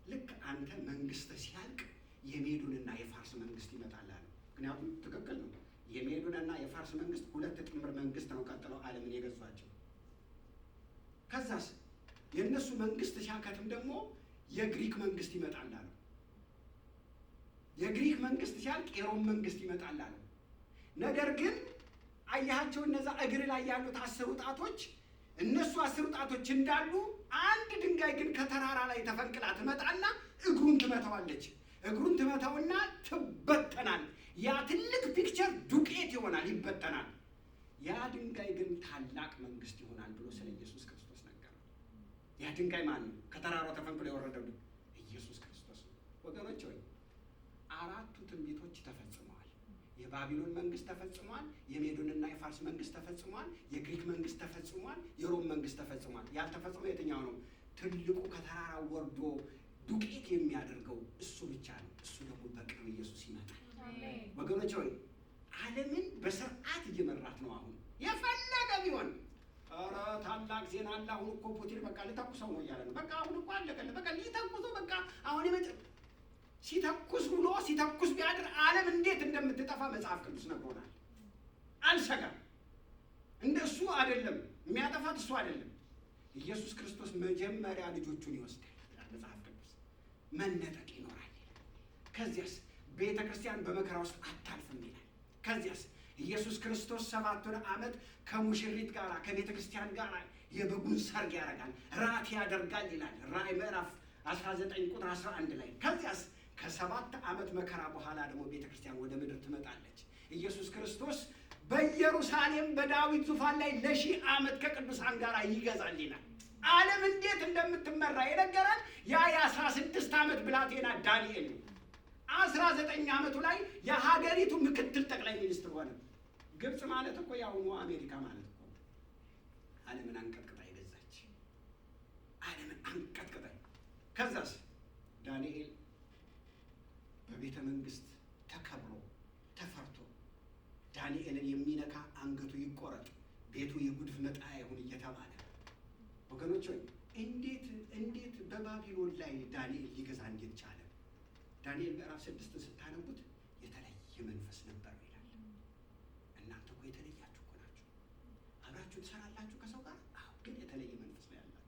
ልክ አንተ መንግስት ሲያልቅ የሜዶንና የፋርስ መንግስት ይመጣል አለው። ምክንያቱም ትክክል ነው። የሜዶንና የፋርስ መንግስት ሁለት ጥምር መንግስት ነው ቀጥለው ዓለምን የገዟቸው። ከዛስ የእነሱ መንግስት ሲያከትም ደግሞ የግሪክ መንግስት ይመጣል አለው። የግሪክ መንግስት ሲያልቅ የሮም መንግስት ይመጣል አለው። ነገር ግን አያቸው እነዛ እግር ላይ ያሉት 10 ጣቶች፣ እነሱ 10 ጣቶች እንዳሉ አንድ ድንጋይ ግን ከተራራ ላይ ተፈንቅላ ትመጣና እግሩን ትመታዋለች። እግሩን ትመታውና ትበተናል። ያ ትልቅ picture ዱቄት ይሆናል፣ ይበተናል። ያ ድንጋይ ግን ታላቅ መንግስት ይሆናል ብሎ ስለ ኢየሱስ ክርስቶስ ነገረው። ያ ድንጋይ ማን ነው? ከተራራው ተፈንቅሎ የወረደው ኢየሱስ ክርስቶስ ነው። ወገኖች ሆይ 4ቱ ትንቢቶች ተፈጽመዋል። የባቢሎን መንግስት ተፈጽሟል። የሜዶንና የፋርስ መንግስት ተፈጽሟል። የግሪክ መንግስት ተፈጽሟል። የሮም መንግስት ተፈጽሟል። ያልተፈጸመው የትኛው ነው? ትልቁ ከተራራው ወርዶ ዱቄት የሚያደርገው እሱ ብቻ ነው። እሱ ደግሞ በቅርብ ኢየሱስ ይመጣል። ወገኖች ሆይ ዓለምን በስርዓት እየመራት ነው። አሁን የፈለገ ቢሆን ኧረ ታላቅ ዜና አለ። አሁን እኮ ፑቲን በቃ ሊተኩሰው ነው እያለ ነው። በቃ አሁን እኮ አለቀለ። በቃ ሊተኩሰው በቃ አሁን ሲተኩስ ብሎ ሲተኩስ ቢያድር ዓለም እንዴት እንደምትጠፋ መጽሐፍ ቅዱስ ነግሮናል። አልሰጋም። እንደሱ አይደለም የሚያጠፋት እሱ አይደለም። ኢየሱስ ክርስቶስ መጀመሪያ ልጆቹን ይወስዳል ይላል መጽሐፍ ቅዱስ። መነጠቅ ይኖራል ይላል። ከዚያስ ቤተ ክርስቲያን በመከራ ውስጥ አታልፍም ይላል። ከዚያስ ኢየሱስ ክርስቶስ 7 ዓመት ከሙሽሪት ጋር ከቤተ ክርስቲያን ጋር የበጉን ሰርግ ያደርጋል፣ ራት ያደርጋል ይላል ራእይ ምዕራፍ 19 ቁጥር 11 ላይ። ከዚያስ ከ7 ዓመት መከራ በኋላ ደግሞ ቤተ ክርስቲያን ወደ ምድር ትመጣለች። ኢየሱስ ክርስቶስ በኢየሩሳሌም በዳዊት ዙፋን ላይ ለ1000 ዓመት ከቅዱሳን ጋር ይገዛል ይላል። ዓለም እንዴት እንደምትመራ የነገረን ያ የ16 ዓመት ብላቴና ዳንኤል ነው። 19 ዓመቱ ላይ የሀገሪቱ ምክትል ጠቅላይ ሚኒስትር ሆነ። ግብፅ ማለት እኮ የአሁኑ አሜሪካ ማለት እኮ ነው። ዓለምን አንቀጥቅጣ የገዛች፣ ዓለምን አንቀጥቅጣ። ከዛስ ዳንኤል በቤተ መንግስት ተከብሮ ተፈርቶ፣ ዳንኤልን የሚነካ አንገቱ ይቆረጥ፣ ቤቱ የጉድፍ መጣያ ይሁን እየተባለ፣ ወገኖች ሆይ፣ እንዴት በባቢሎን ላይ ዳንኤል ሊገዛ እንዴት ቻለ? ዳንኤል ምዕራፍ 6ን ስታነቡት የተለየ መንፈስ ነበረው ይላል። እናንተ እኮ የተለያችሁ እኮ ናችሁ። አብራችሁ ትሰራላችሁ ከሰው ጋር፣ አዎ፣ ግን የተለየ መንፈስ ነው ያላችሁ።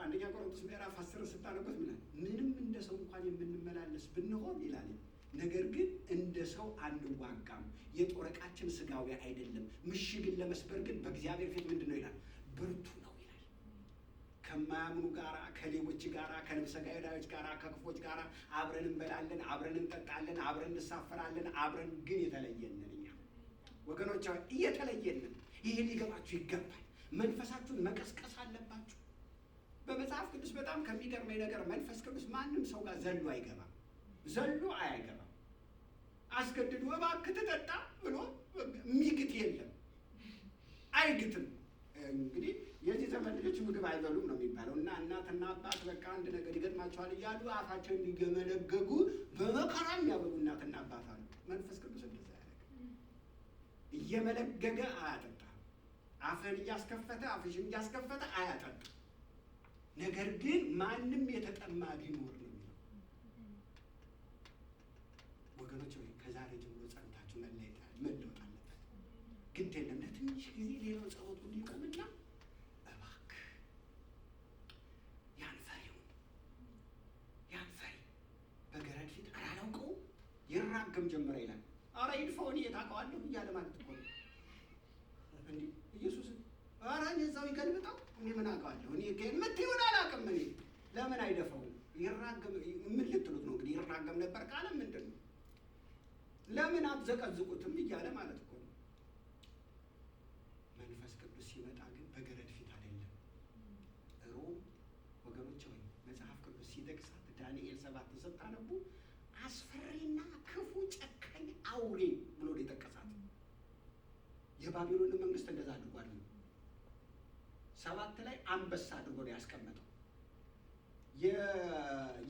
አንደኛ ቆሮንቶስ ምዕራፍ 10ን ስታነቡት ምን? ምንም እንደ ሰው እንኳን የምንመላለስ ብንሆን ይላል፣ ነገር ግን እንደ ሰው አንዋጋም። የጦር ዕቃችን ስጋዊ አይደለም፣ ምሽግን ለመስበር ግን በእግዚአብሔር ፊት ምንድን ነው ይላል? ብርቱ ነው ይላል። ከማያምኑ ጋራ፣ ከሌቦች ጋራ፣ ከነፍሰ ገዳዮች ጋራ፣ ከክፎች ጋራ አብረን እንበላለን፣ አብረን እንጠጣለን፣ አብረን እንሳፈራለን። አብረን ግን የተለየንን እኛ ወገኖች እየተለየንን። ይሄ ሊገባችሁ ይገባል። መንፈሳችሁን መቀስቀስ አለባችሁ። በመጽሐፍ ቅዱስ በጣም ከሚገርመኝ ነገር መንፈስ ቅዱስ ማንም ሰው ጋር ዘሎ አይገባም። ዘሎ አይገባም። አስገድዶ እባክህ ትጠጣ ብሎ የሚግት የለም፣ አይግትም። እንግዲህ የዚህ ዘመን ልጆች ምግብ አይበሉም ነው የሚባለው። እና እናትና አባት በቃ አንድ ነገር ይገጥማቸዋል እያሉ አፋቸውን እንዲገመለገጉ በመከራ የሚያበሉ እናትና አባት አሉ። መንፈስ ቅዱስ እንደዛ ያደርግ እየመለገገ አያጠጣም። አፍህን እያስከፈተ፣ አፍሽን እያስከፈተ አያጠጣም። ነገር ግን ማንም የተጠማ ቢኖር ነው የሚለው። ወገኖች ወይ ከዛሬ ጀምሮ ጸሎታችሁ መለወጥ አለበት። ግድ የለም፣ ለትንሽ ጊዜ ሌላው ጸሎት ሁሉ ይቆምና እባክህ ያን ፈሪውን፣ ያን ፈሪ በገረድ ፊት ኧረ አላውቀውም ይራገም ጀመረ ይላል። ኧረ ይድፈው፣ እኔ የት አውቀዋለሁ እያለ ማለት እኮ ነው። እንዲህ ኢየሱስን ኧረ እዛው ይገልብጠው፣ እኔ ምን አውቀዋለሁ፣ እኔ የምትይውን አላውቅም። እኔ ለምን አይደፋውም? ይራገም ምን ልትሉት ነው እንግዲህ? ይራገም ነበር ካለ ምንድን ነው? ለምን አትዘቀዝቁትም እያለ ማለት እኮ ነው። መንፈስ ቅዱስ ሲመጣ ግን በገረድ ፊት አይደለም። ሮም ወገኖች ሆይ፣ መጽሐፍ ቅዱስ ሲጠቅሳት ዳንኤል 7 ስታነቡ አስፈሪና ክፉ ጨካኝ አውሬ ብሎ ነው የጠቀሳት። የባቢሎን መንግስት እንደዛ አድርጓል። 7 ላይ አንበሳ አድርጎ ነው ያስቀመጠው።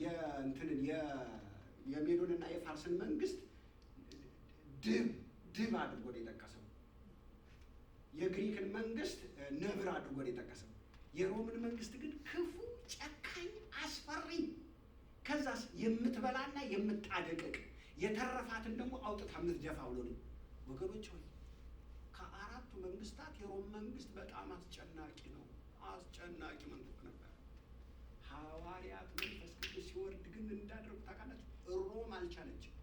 የእንትንን የሜዶንና የፋርስን መንግስት ድብ ድብ አድርጎ ነው የጠቀሰው። የግሪክን መንግስት ነብር አድርጎ ነው የጠቀሰው። የሮምን መንግስት ግን ክፉ፣ ጨካኝ፣ አስፈሪ፣ ከዛስ የምትበላና የምታደቅቅ፣ የተረፋትን ደግሞ አውጥታ የምትደፋ ብሎ ነው። ወገኖች ሆይ፣ ከአራቱ መንግስታት የሮም መንግስት በጣም አስጨናቂ ነው። አስጨናቂ መንግስት ነበር። ሐዋርያት መንፈስ ቅዱስ ሲወርድ ግን ምን እንዳደረጉ ታውቃላችሁ? ሮም አልቻለችም።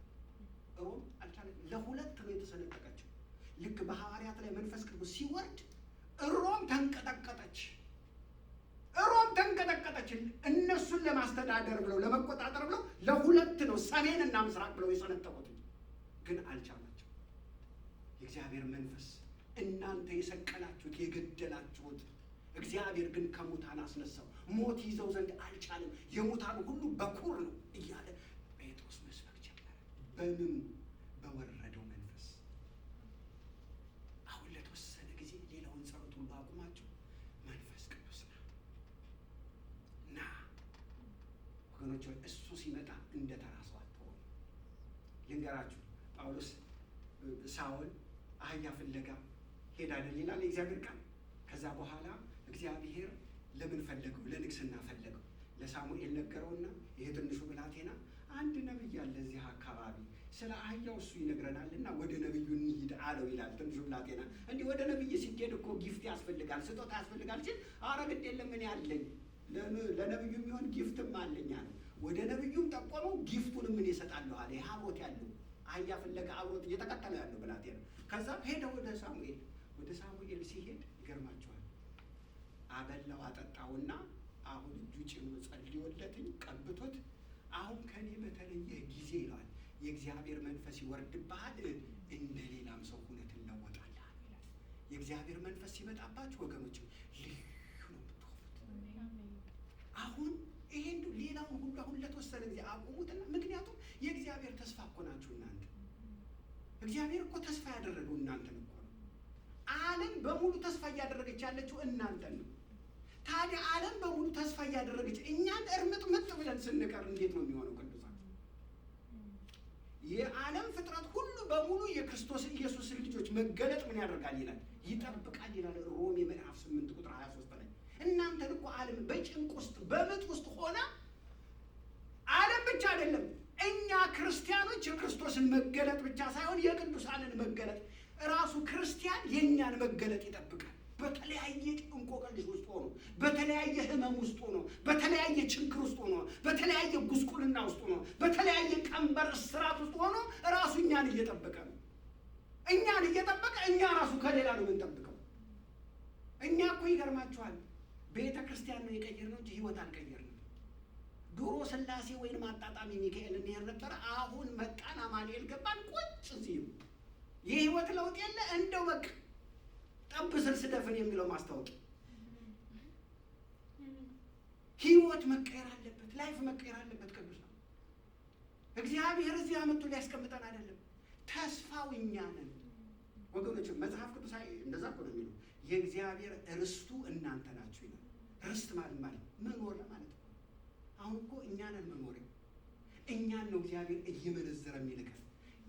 ሮም አልቻለችም። ለሁለት ነው የተሰነጠቀችው። ልክ በሐዋርያት ላይ መንፈስ ቅዱስ ሲወርድ ሮም ተንቀጠቀጠች። ሮም ተንቀጠቀጠች። እነሱን ለማስተዳደር ብለው፣ ለመቆጣጠር ብለው ለሁለት ነው ሰሜንና ምስራቅ ብለው የሰነጠቁት፣ ግን አልቻላቸው። የእግዚአብሔር መንፈስ እናንተ የሰቀላችሁት፣ የገደላችሁት፣ እግዚአብሔር ግን ከሙታን አስነሳው፣ ሞት ይዘው ዘንድ አልቻለም፣ የሙታን ሁሉ በኩር ነው እያለ ጴጥሮስ መስበክ ጀመረ። በምኑ? በወረደው መንፈስ። አሁን ለተወሰነ ጊዜ ሌላውን ጸሎት ሁሉ አቁማችሁ መንፈስ ቅዱስ ና ና። ወገኖች ሆይ፣ እሱ ሲመጣ እንደ ተራ ሰው አትሆኑ። ልንገራችሁ፣ ጳውሎስ ሳውል አህያ ፍለጋ ሄደ አይደል ይላል የእግዚአብሔር ቃል። ከዛ በኋላ እግዚአብሔር ለምን ፈለገው? ለንግስና ፈለገው። ለሳሙኤል ነገረውና ይሄ ትንሹ ብላቴና አንድ ነብይ አለ እዚህ አካባቢ፣ ስለ አህያው እሱ ይነግረናልና ወደ ነብዩ እንሂድ አለው ይላል። ትንሹ ብላቴና እንዲህ ወደ ነብይ ሲኬድ እኮ gift ያስፈልጋል፣ ስጦታ ያስፈልጋል ሲል አረ ግድ የለም፣ እኔ አለኝ፣ ለነብዩ የሚሆን gift ም አለኝ አለ። ወደ ነብዩም ጠቆመው፣ gift ኡንም እኔ እሰጣለሁ አለ። ይህ አብሮት ያለው፣ አህያ ፍለጋ አብሮት እየተከተለው ያለው ብላቴና። ከዛ ሄደ ወደ ሳሙኤል። ወደ ሳሙኤል ሲሄድ ይገርማቸዋል። አበላው አጠጣውና አሁን እጁ ጭኖ ጸልዮለትኝ ቀብቶት አሁን ከኔ በተለየ ጊዜ ይለዋል፣ የእግዚአብሔር መንፈስ ይወርድብሃል፣ እንደ ሌላም ሰው ሁነህ ትለወጣለህ ይላል። የእግዚአብሔር መንፈስ ሲመጣባችሁ ወገኖች ልዩ ነው የምትሆኑት። አሁን ይሄን ሌላውን ሁሉ አሁን ለተወሰነ ጊዜ አቁሙትና፣ ምክንያቱም የእግዚአብሔር ተስፋ እኮ ናችሁ እናንተ። እግዚአብሔር እኮ ተስፋ ያደረገው እናንተን እኮ ነው። ዓለም በሙሉ ተስፋ እያደረገች ያለችው እናንተን ነው። ታዲያ ዓለም በሙሉ ተስፋ እያደረገች እኛን እርምጥምጥ ብለን ስንቀር እንዴት ነው የሚሆነው? ቅዱሳን፣ የዓለም ፍጥረት ሁሉ በሙሉ የክርስቶስ ኢየሱስን ልጆች መገለጥ ምን ያደርጋል ይላል? ይጠብቃል ይላል ሮሜ ምዕራፍ 8 ቁጥር 23 ላይ። እናንተን እኮ ዓለም በጭንቅ ውስጥ በምጥ ውስጥ ሆና፣ ዓለም ብቻ አይደለም፣ እኛ ክርስቲያኖች የክርስቶስን መገለጥ ብቻ ሳይሆን የቅዱሳንን መገለጥ፣ ራሱ ክርስቲያን የእኛን መገለጥ ይጠብቃል። በተለያየ እንቆቅልሽ ውስጥ ሆኖ፣ በተለያየ ሕመም ውስጥ ሆኖ፣ በተለያየ ችግር ውስጥ ሆኖ፣ በተለያየ ጉስቁልና ውስጥ ሆኖ፣ በተለያየ ቀንበር እስራት ውስጥ ሆኖ ራሱ እኛን እየጠበቀ ነው። እኛን እየጠበቀ እኛ ራሱ ከሌላ ነው የምንጠብቀው። እኛ እኮ ይገርማችኋል፣ ቤተ ክርስቲያን ነው የቀየርነው እንጂ ህይወት አልቀየርንም። ድሮ ስላሴ ወይንም አጣጣሚ ሚካኤል እንሄድ ነበረ። አሁን መጣን፣ አማኑኤል ገባን፣ ቁጭ እዚህ ነው። የህይወት ለውጥ የለ፣ እንደው በቃ ጠብ ስር ስደፍን የሚለው ማስታወቂያ። ህይወት መቀየር አለበት። Life መቀየር አለበት። ቅዱሳን፣ እግዚአብሔር እዚህ አመጥቶ ሊያስቀምጠን አይደለም። ተስፋው እኛ ነን ወገኖች። መጽሐፍ ቅዱስ እንደዛ እኮ ነው የሚለው፣ የእግዚአብሔር ርስቱ እናንተ ናችሁ ይላል። ርስት ማለት መኖሪያ ማለት ነው። አሁን እኮ እኛ ነን መኖሪያ። እኛን ነው እግዚአብሔር እየመነዘረ የሚልከን።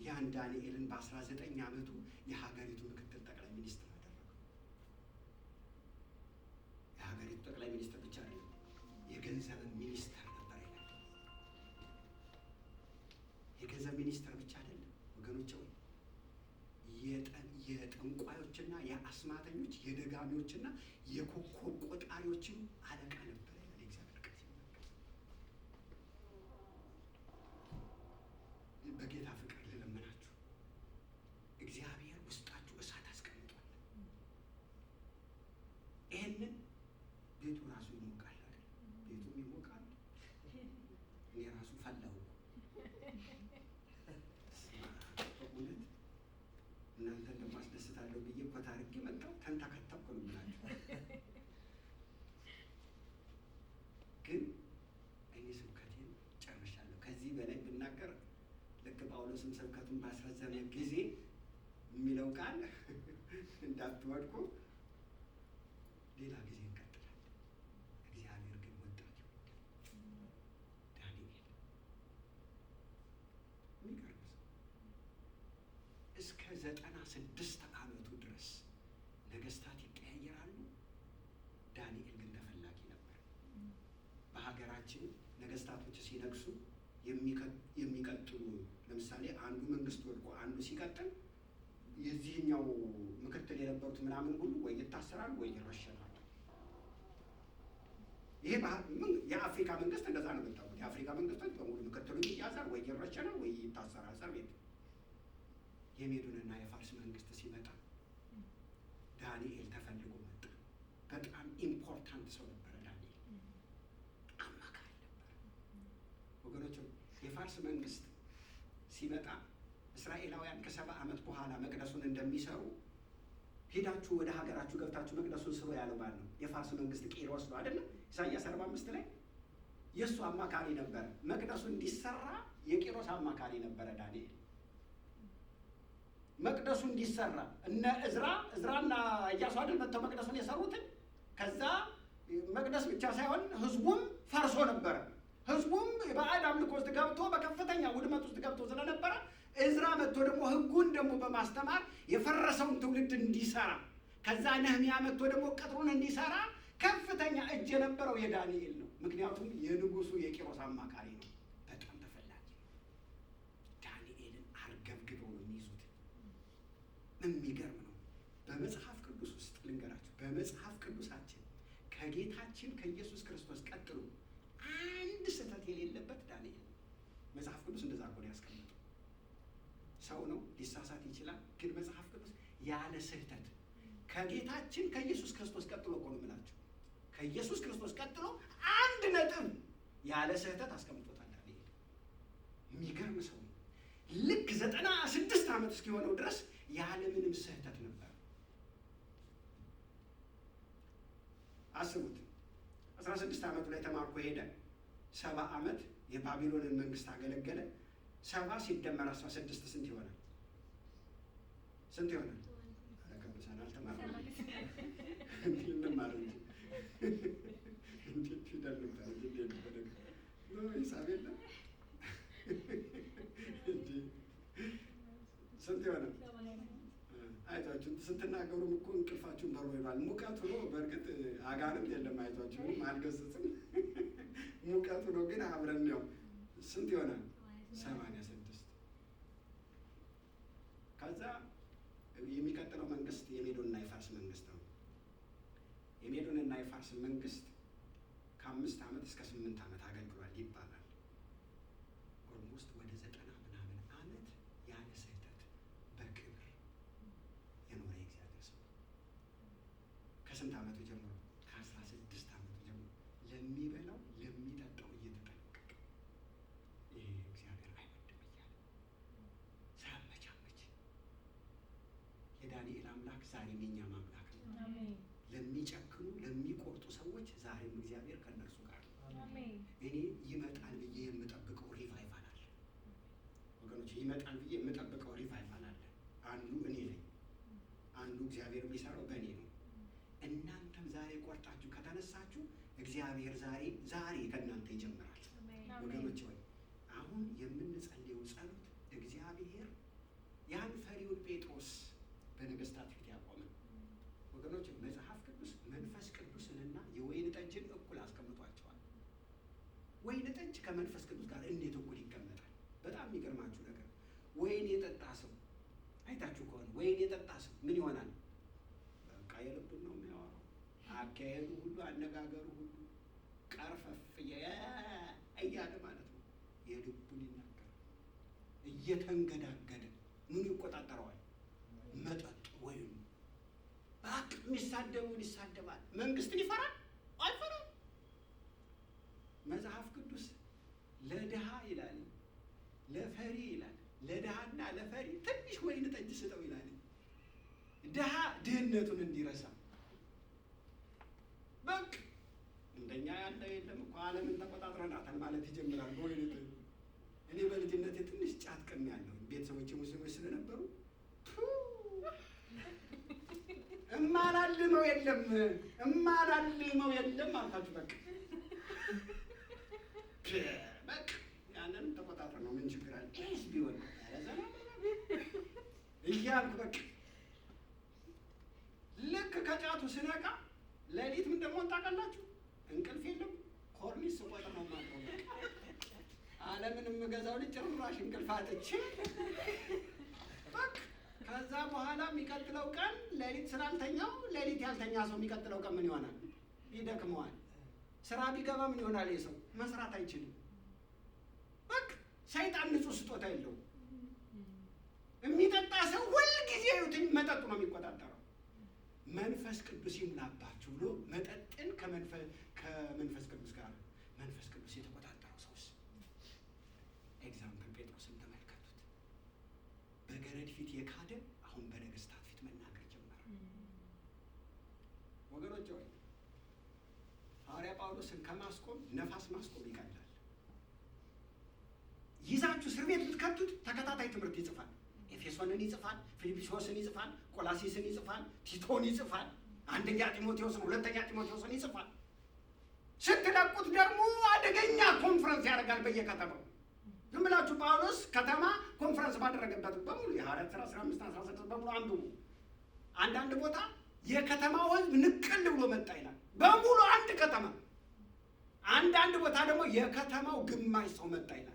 ያን ዳንኤልን በ19 ዓመቱ የሀገሪቱ ምክትል ጠቅላይ ሚኒስትር አደረገው። የሀገሪቱ ጠቅላይ ሚኒስትር ብቻ አይደለም፣ የገንዘብ ሚኒስተር ነበር ይላል። የገንዘብ ሚኒስተር ብቻ አይደለም ወገኖች፣ የጠንቋዮችና የአስማተኞች፣ የደጋሚዎችና የኮከብ ቆጣሪዎችም አለቃ ነበር ይላል የእግዚአብሔር ቃል ሲናገር። በጌታ ፍቅር ልለምናችሁ፣ እግዚአብሔር ውስጣችሁ እሳት አስቀምጧል። ይህንን ቤቱ ራሱ ይሞቃል አይደል? ቤቱም ይሞቃል። እኔ ራሱ ፈላሁ እኮ፣ በእውነት እናንተን ደግሞ አስደስታለሁ ብዬ ኮታ አድርጌ መጣሁ። ተንተከተኩ ነው የምላችሁ። ግን እኔ ስብከቴን ጨርሻለሁ። ከዚህ በላይ ብናገር ልክ ጳውሎስም ስብከቱን ባስረዘመ ጊዜ የሚለው ቃል እንዳትወድቁ፣ ሌላ ጊዜ እንቀጥላለን። እግዚአብሔር ግን ወጣት ይወዳል። ዳንኤል የሚገርም ሰው፣ እስከ 96 ዓመቱ ድረስ ነገስታት ይቀያየራሉ። ዳንኤል ግን ተፈላጊ ነበር። በሀገራችን ነገስታቶች ሲነግሱ የሚቀጥሉ፣ ለምሳሌ አንዱ መንግስት ወድቆ አንዱ ሲቀጥል የዚህኛው ምክትል የነበሩት ምናምን ሁሉ ወይ ይታሰራሉ ወይ ይረሸናሉ። ይሄ የአፍሪካ መንግስት እንደዛ ነው የምታውቁት። የአፍሪካ መንግስቶች በሙሉ ምክትሉ ይያዛል ወይ ይረሸናል ወይ ይታሰራል እስር ቤት። የሜዶንና የፋርስ መንግስት ሲመጣ ዳንኤል ተፈልጎ መጣ። በጣም important ሰው ነበረ ዳንኤል፣ አማካሪ ነበረ። ወገኖች፣ የፋርስ መንግስት ሲመጣ እስራኤላውያን ከ70 ዓመት በኋላ መቅደሱን እንደሚሰሩ፣ ሄዳችሁ ወደ ሀገራችሁ ገብታችሁ መቅደሱን ስሩ ያለው ማን ነው? የፋርስ መንግስት ቂሮስ ነው አይደለም? ኢሳይያስ 45 ላይ የእሱ አማካሪ ነበረ። መቅደሱ እንዲሰራ የቂሮስ አማካሪ ነበረ ዳንኤል። መቅደሱ እንዲሰራ እነ እዝራና ኢያሱ አይደል መጥተው መቅደሱን የሰሩትን? ከዛ መቅደስ ብቻ ሳይሆን ህዝቡም ፈርሶ ነበረ። ህዝቡም የባዕድ አምልኮ ውስጥ ገብቶ በከፍተኛ ውድመት ውስጥ ገብቶ ስለነበረ እዝራ መጥቶ ደግሞ ህጉን ደግሞ በማስተማር የፈረሰውን ትውልድ እንዲሰራ፣ ከዛ ነህሚያ መጥቶ ደግሞ ቅጥሩን እንዲሰራ ከፍተኛ እጅ የነበረው የዳንኤል ነው። ምክንያቱም የንጉሱ የቂሮስ አማካሪ ነው። በጣም ተፈላጊ ነው። ዳንኤልን አርገብግበው ነው የሚይዙት። የሚገርም ነው። በመጽሐፍ ቅዱስ ውስጥ ልንገራችሁ፣ በመጽሐፍ ቅዱሳችን ከጌታችን ከኢየሱስ ክርስቶስ ቀጥሎ አንድ ስህተት የሌለበት ዳንኤል ነው። መጽሐፍ ቅዱስ እንደዛ አድርጎ ነው ያስቀመጠው። ሰው ነው፣ ሊሳሳት ይችላል። ግን መጽሐፍ ቅዱስ ያለ ስህተት ከጌታችን ከኢየሱስ ክርስቶስ ቀጥሎ እኮ ነው የምላችሁ። ከኢየሱስ ክርስቶስ ቀጥሎ አንድ ነጥብ ያለ ስህተት አስቀምጦታል ዳንኤል። የሚገርም ሰው ነው። ልክ 96 ዓመት እስኪሆነው ድረስ ያለምንም ስህተት ነበር። አስቡት። 16 ዓመቱ ላይ ተማርኮ ሄደ። 70 ዓመት የባቢሎንን መንግስት አገለገለ። 70 ሲደመር 16 ስንት ይሆናል? ስንት ይሆናል? ኧረ ቅዱሳን አልተማርንም፣ እንማር እንጂ እንዴት ፊደል ነበር እንጂ እንዴት ነበር? ሂሳብ የለም እንጂ ስንት ይሆናል? አይዟችሁ ስትናገሩም እኮ እንቅልፋችሁን በሮ ይሏል። ሙቀቱ ነው። በእርግጥ አጋንንት የለም። አይዟችሁ ምንም አልገስጽም። ሙቀቱ ነው ግን አብረን ነው። ስንት ይሆናል? 86። ከዛ የሚቀጥለው መንግስት የሜዶንና የፋርስ መንግስት ነው። የሜዶንና የፋርስ መንግስት ከ5 ዓመት እስከ 8 ዓመት አገልግሏል ይባላል። Almost ወደ 90 ምናምን ዓመት ያለ ስህተት በክብር የኖረ የእግዚአብሔር ሰው። ከስንት ዓመቱ ጀምሮ? ከ16 ዓመቱ ጀምሮ ለሚበላው ለሚጠጣው እየተጠነቀቀ ይሄ እግዚአብሔር አይወድም እያለ ሳያመቻመች። የዳንኤል አምላክ ዛሬም የኛም አምላክ ነው። ለሚጨክኑ ለሚቆርጡ ሰዎች ዛሬም እግዚአብሔር ከእነርሱ ጋር ነው። እኔ ይመጣል ብዬ የምጠብቀው revival አለ ወገኖች፣ ይመጣል ብዬ የምጠብቀው revival አለ። አንዱ እኔ ነኝ፣ አንዱ እግዚአብሔር የሚሰራው በእኔ ነው። እናንተም ዛሬ ቆርጣችሁ ከተነሳችሁ እግዚአብሔር ዛሬ ዛሬ ከእናንተ ይጀምራል። ወገኖች ሆይ አሁን የምንጸልየው ጸሎት እግዚአብሔር ያን ፈሪውን ጴጥሮስ በነገስታት ፊት ያቆመ፣ ወገኖች፣ መጽሐፍ ቅዱስ መንፈስ ቅዱስንና የወይን ጠጅን እኩል አስቀምጧቸዋል። ወይን ጠጅ ከመንፈስ ቅዱስ ጋር እንዴት እኩል ይቀመጣል? በጣም የሚገርማችሁ ነገር ወይን የጠጣ ሰው አይታችሁ ከሆነ ወይን የጠጣ ሰው ምን ይሆናል? በቃ የልቡን ነው የሚያወራው። አካሄዱ ሁሉ አነጋገሩ ሁሉ ቀርፈፍ እያለ ማለት ነው። የልቡን ይናገራል። እየተንገዳገደ ምኑ ይቆጣጠረዋል? መጠጡ ወይኑ። በቃ የሚሳደበውን ይሳደባል። መንግስትን ይፈራል? አይፈራም። መጽሐፍ ቅዱስ ለድሃ ይላል፣ ለፈሪ ይላል። ለድሃና ለፈሪ ትንሽ ወይን ጠጅ ስጠው ይላል። ድሃ ድህነቱን እንዲረሳ፣ በቃ እንደኛ ያለ የለም እኮ ዓለምን ተቆጣጥረናታል ማለት ይጀምራል በወይን ጠጅ። እኔ በልጅነቴ ትንሽ ጫት ቅሜያለሁ። ቤተሰቦቼ ሙስሊሞች ስለነበሩ እማላልመው የለም እማላልመው የለም አልኳችሁ። በቃ በቃ ያንንም ተቆጣጥረ ነው ምን ችግር አለ? ይህስ ቢሆን እያልኩ በቃ ልክ ከጫቱ ስነቃ ሌሊት ምን ደግሞ ታውቃላችሁ? እንቅልፍ የለም፣ ኮርኒስ ስቆጥር ነው የማድረው። በቃ ዓለምን የምገዛው ልጅ ጭራሽ እንቅልፍ አጥቼ በቃ ከዛ በኋላ የሚቀጥለው ቀን ሌሊት ስላልተኛው ሌሊት ያልተኛ ሰው የሚቀጥለው ቀን ምን ይሆናል? ይደክመዋል። ስራ ቢገባ ምን ይሆናል? ይህ ሰው መስራት አይችልም። በቃ ሰይጣን ንጹህ ስጦታ የለውም። የሚጠጣ ሰው ሁልጊዜ ይሁትን መጠጡ ነው የሚቆጣጠረው። መንፈስ ቅዱስ ይሙላባችሁ ብሎ መጠጥን ከመንፈስ ቅዱስ ጋር መንፈስ ቅዱስ የተቆጣጠረው ሰውስ example ጴጥሮስን ተመልከቱት። በገረድ ፊት የካደ አሁን በነገስታት ፊት መናገር ጀመረ። ወገኖች ሆይ ሐዋርያ ጳውሎስን ከማስቆም ነፋስ ማስቆም ይቀላል። ይዛችሁ እስር ቤት ብትከቱት ተከታታይ ትምህርት ይጽፋል። ኤፌሶንን ይጽፋል፣ ፊልጵስዩስን ይጽፋል፣ ቆላሲስን ይጽፋል፣ ቲቶን ይጽፋል፣ አንደኛ ጢሞቴዎስን፣ ሁለተኛ ጢሞቴዎስን ይጽፋል። ስትለቁት ደግሞ አደገኛ ኮንፈረንስ ያደርጋል በየከተማው። ዝም ብላችሁ ጳውሎስ ከተማ ኮንፈረንስ ባደረገበት በሙሉ የሐዋርያት ሥራ 15 16 በሙሉ አንብቡ። አንዳንድ ቦታ የከተማው ሕዝብ ንቅል ብሎ መጣ ይላል። በሙሉ አንድ ከተማ። አንዳንድ ቦታ ደግሞ የከተማው ግማሽ ሰው መጣ ይላል።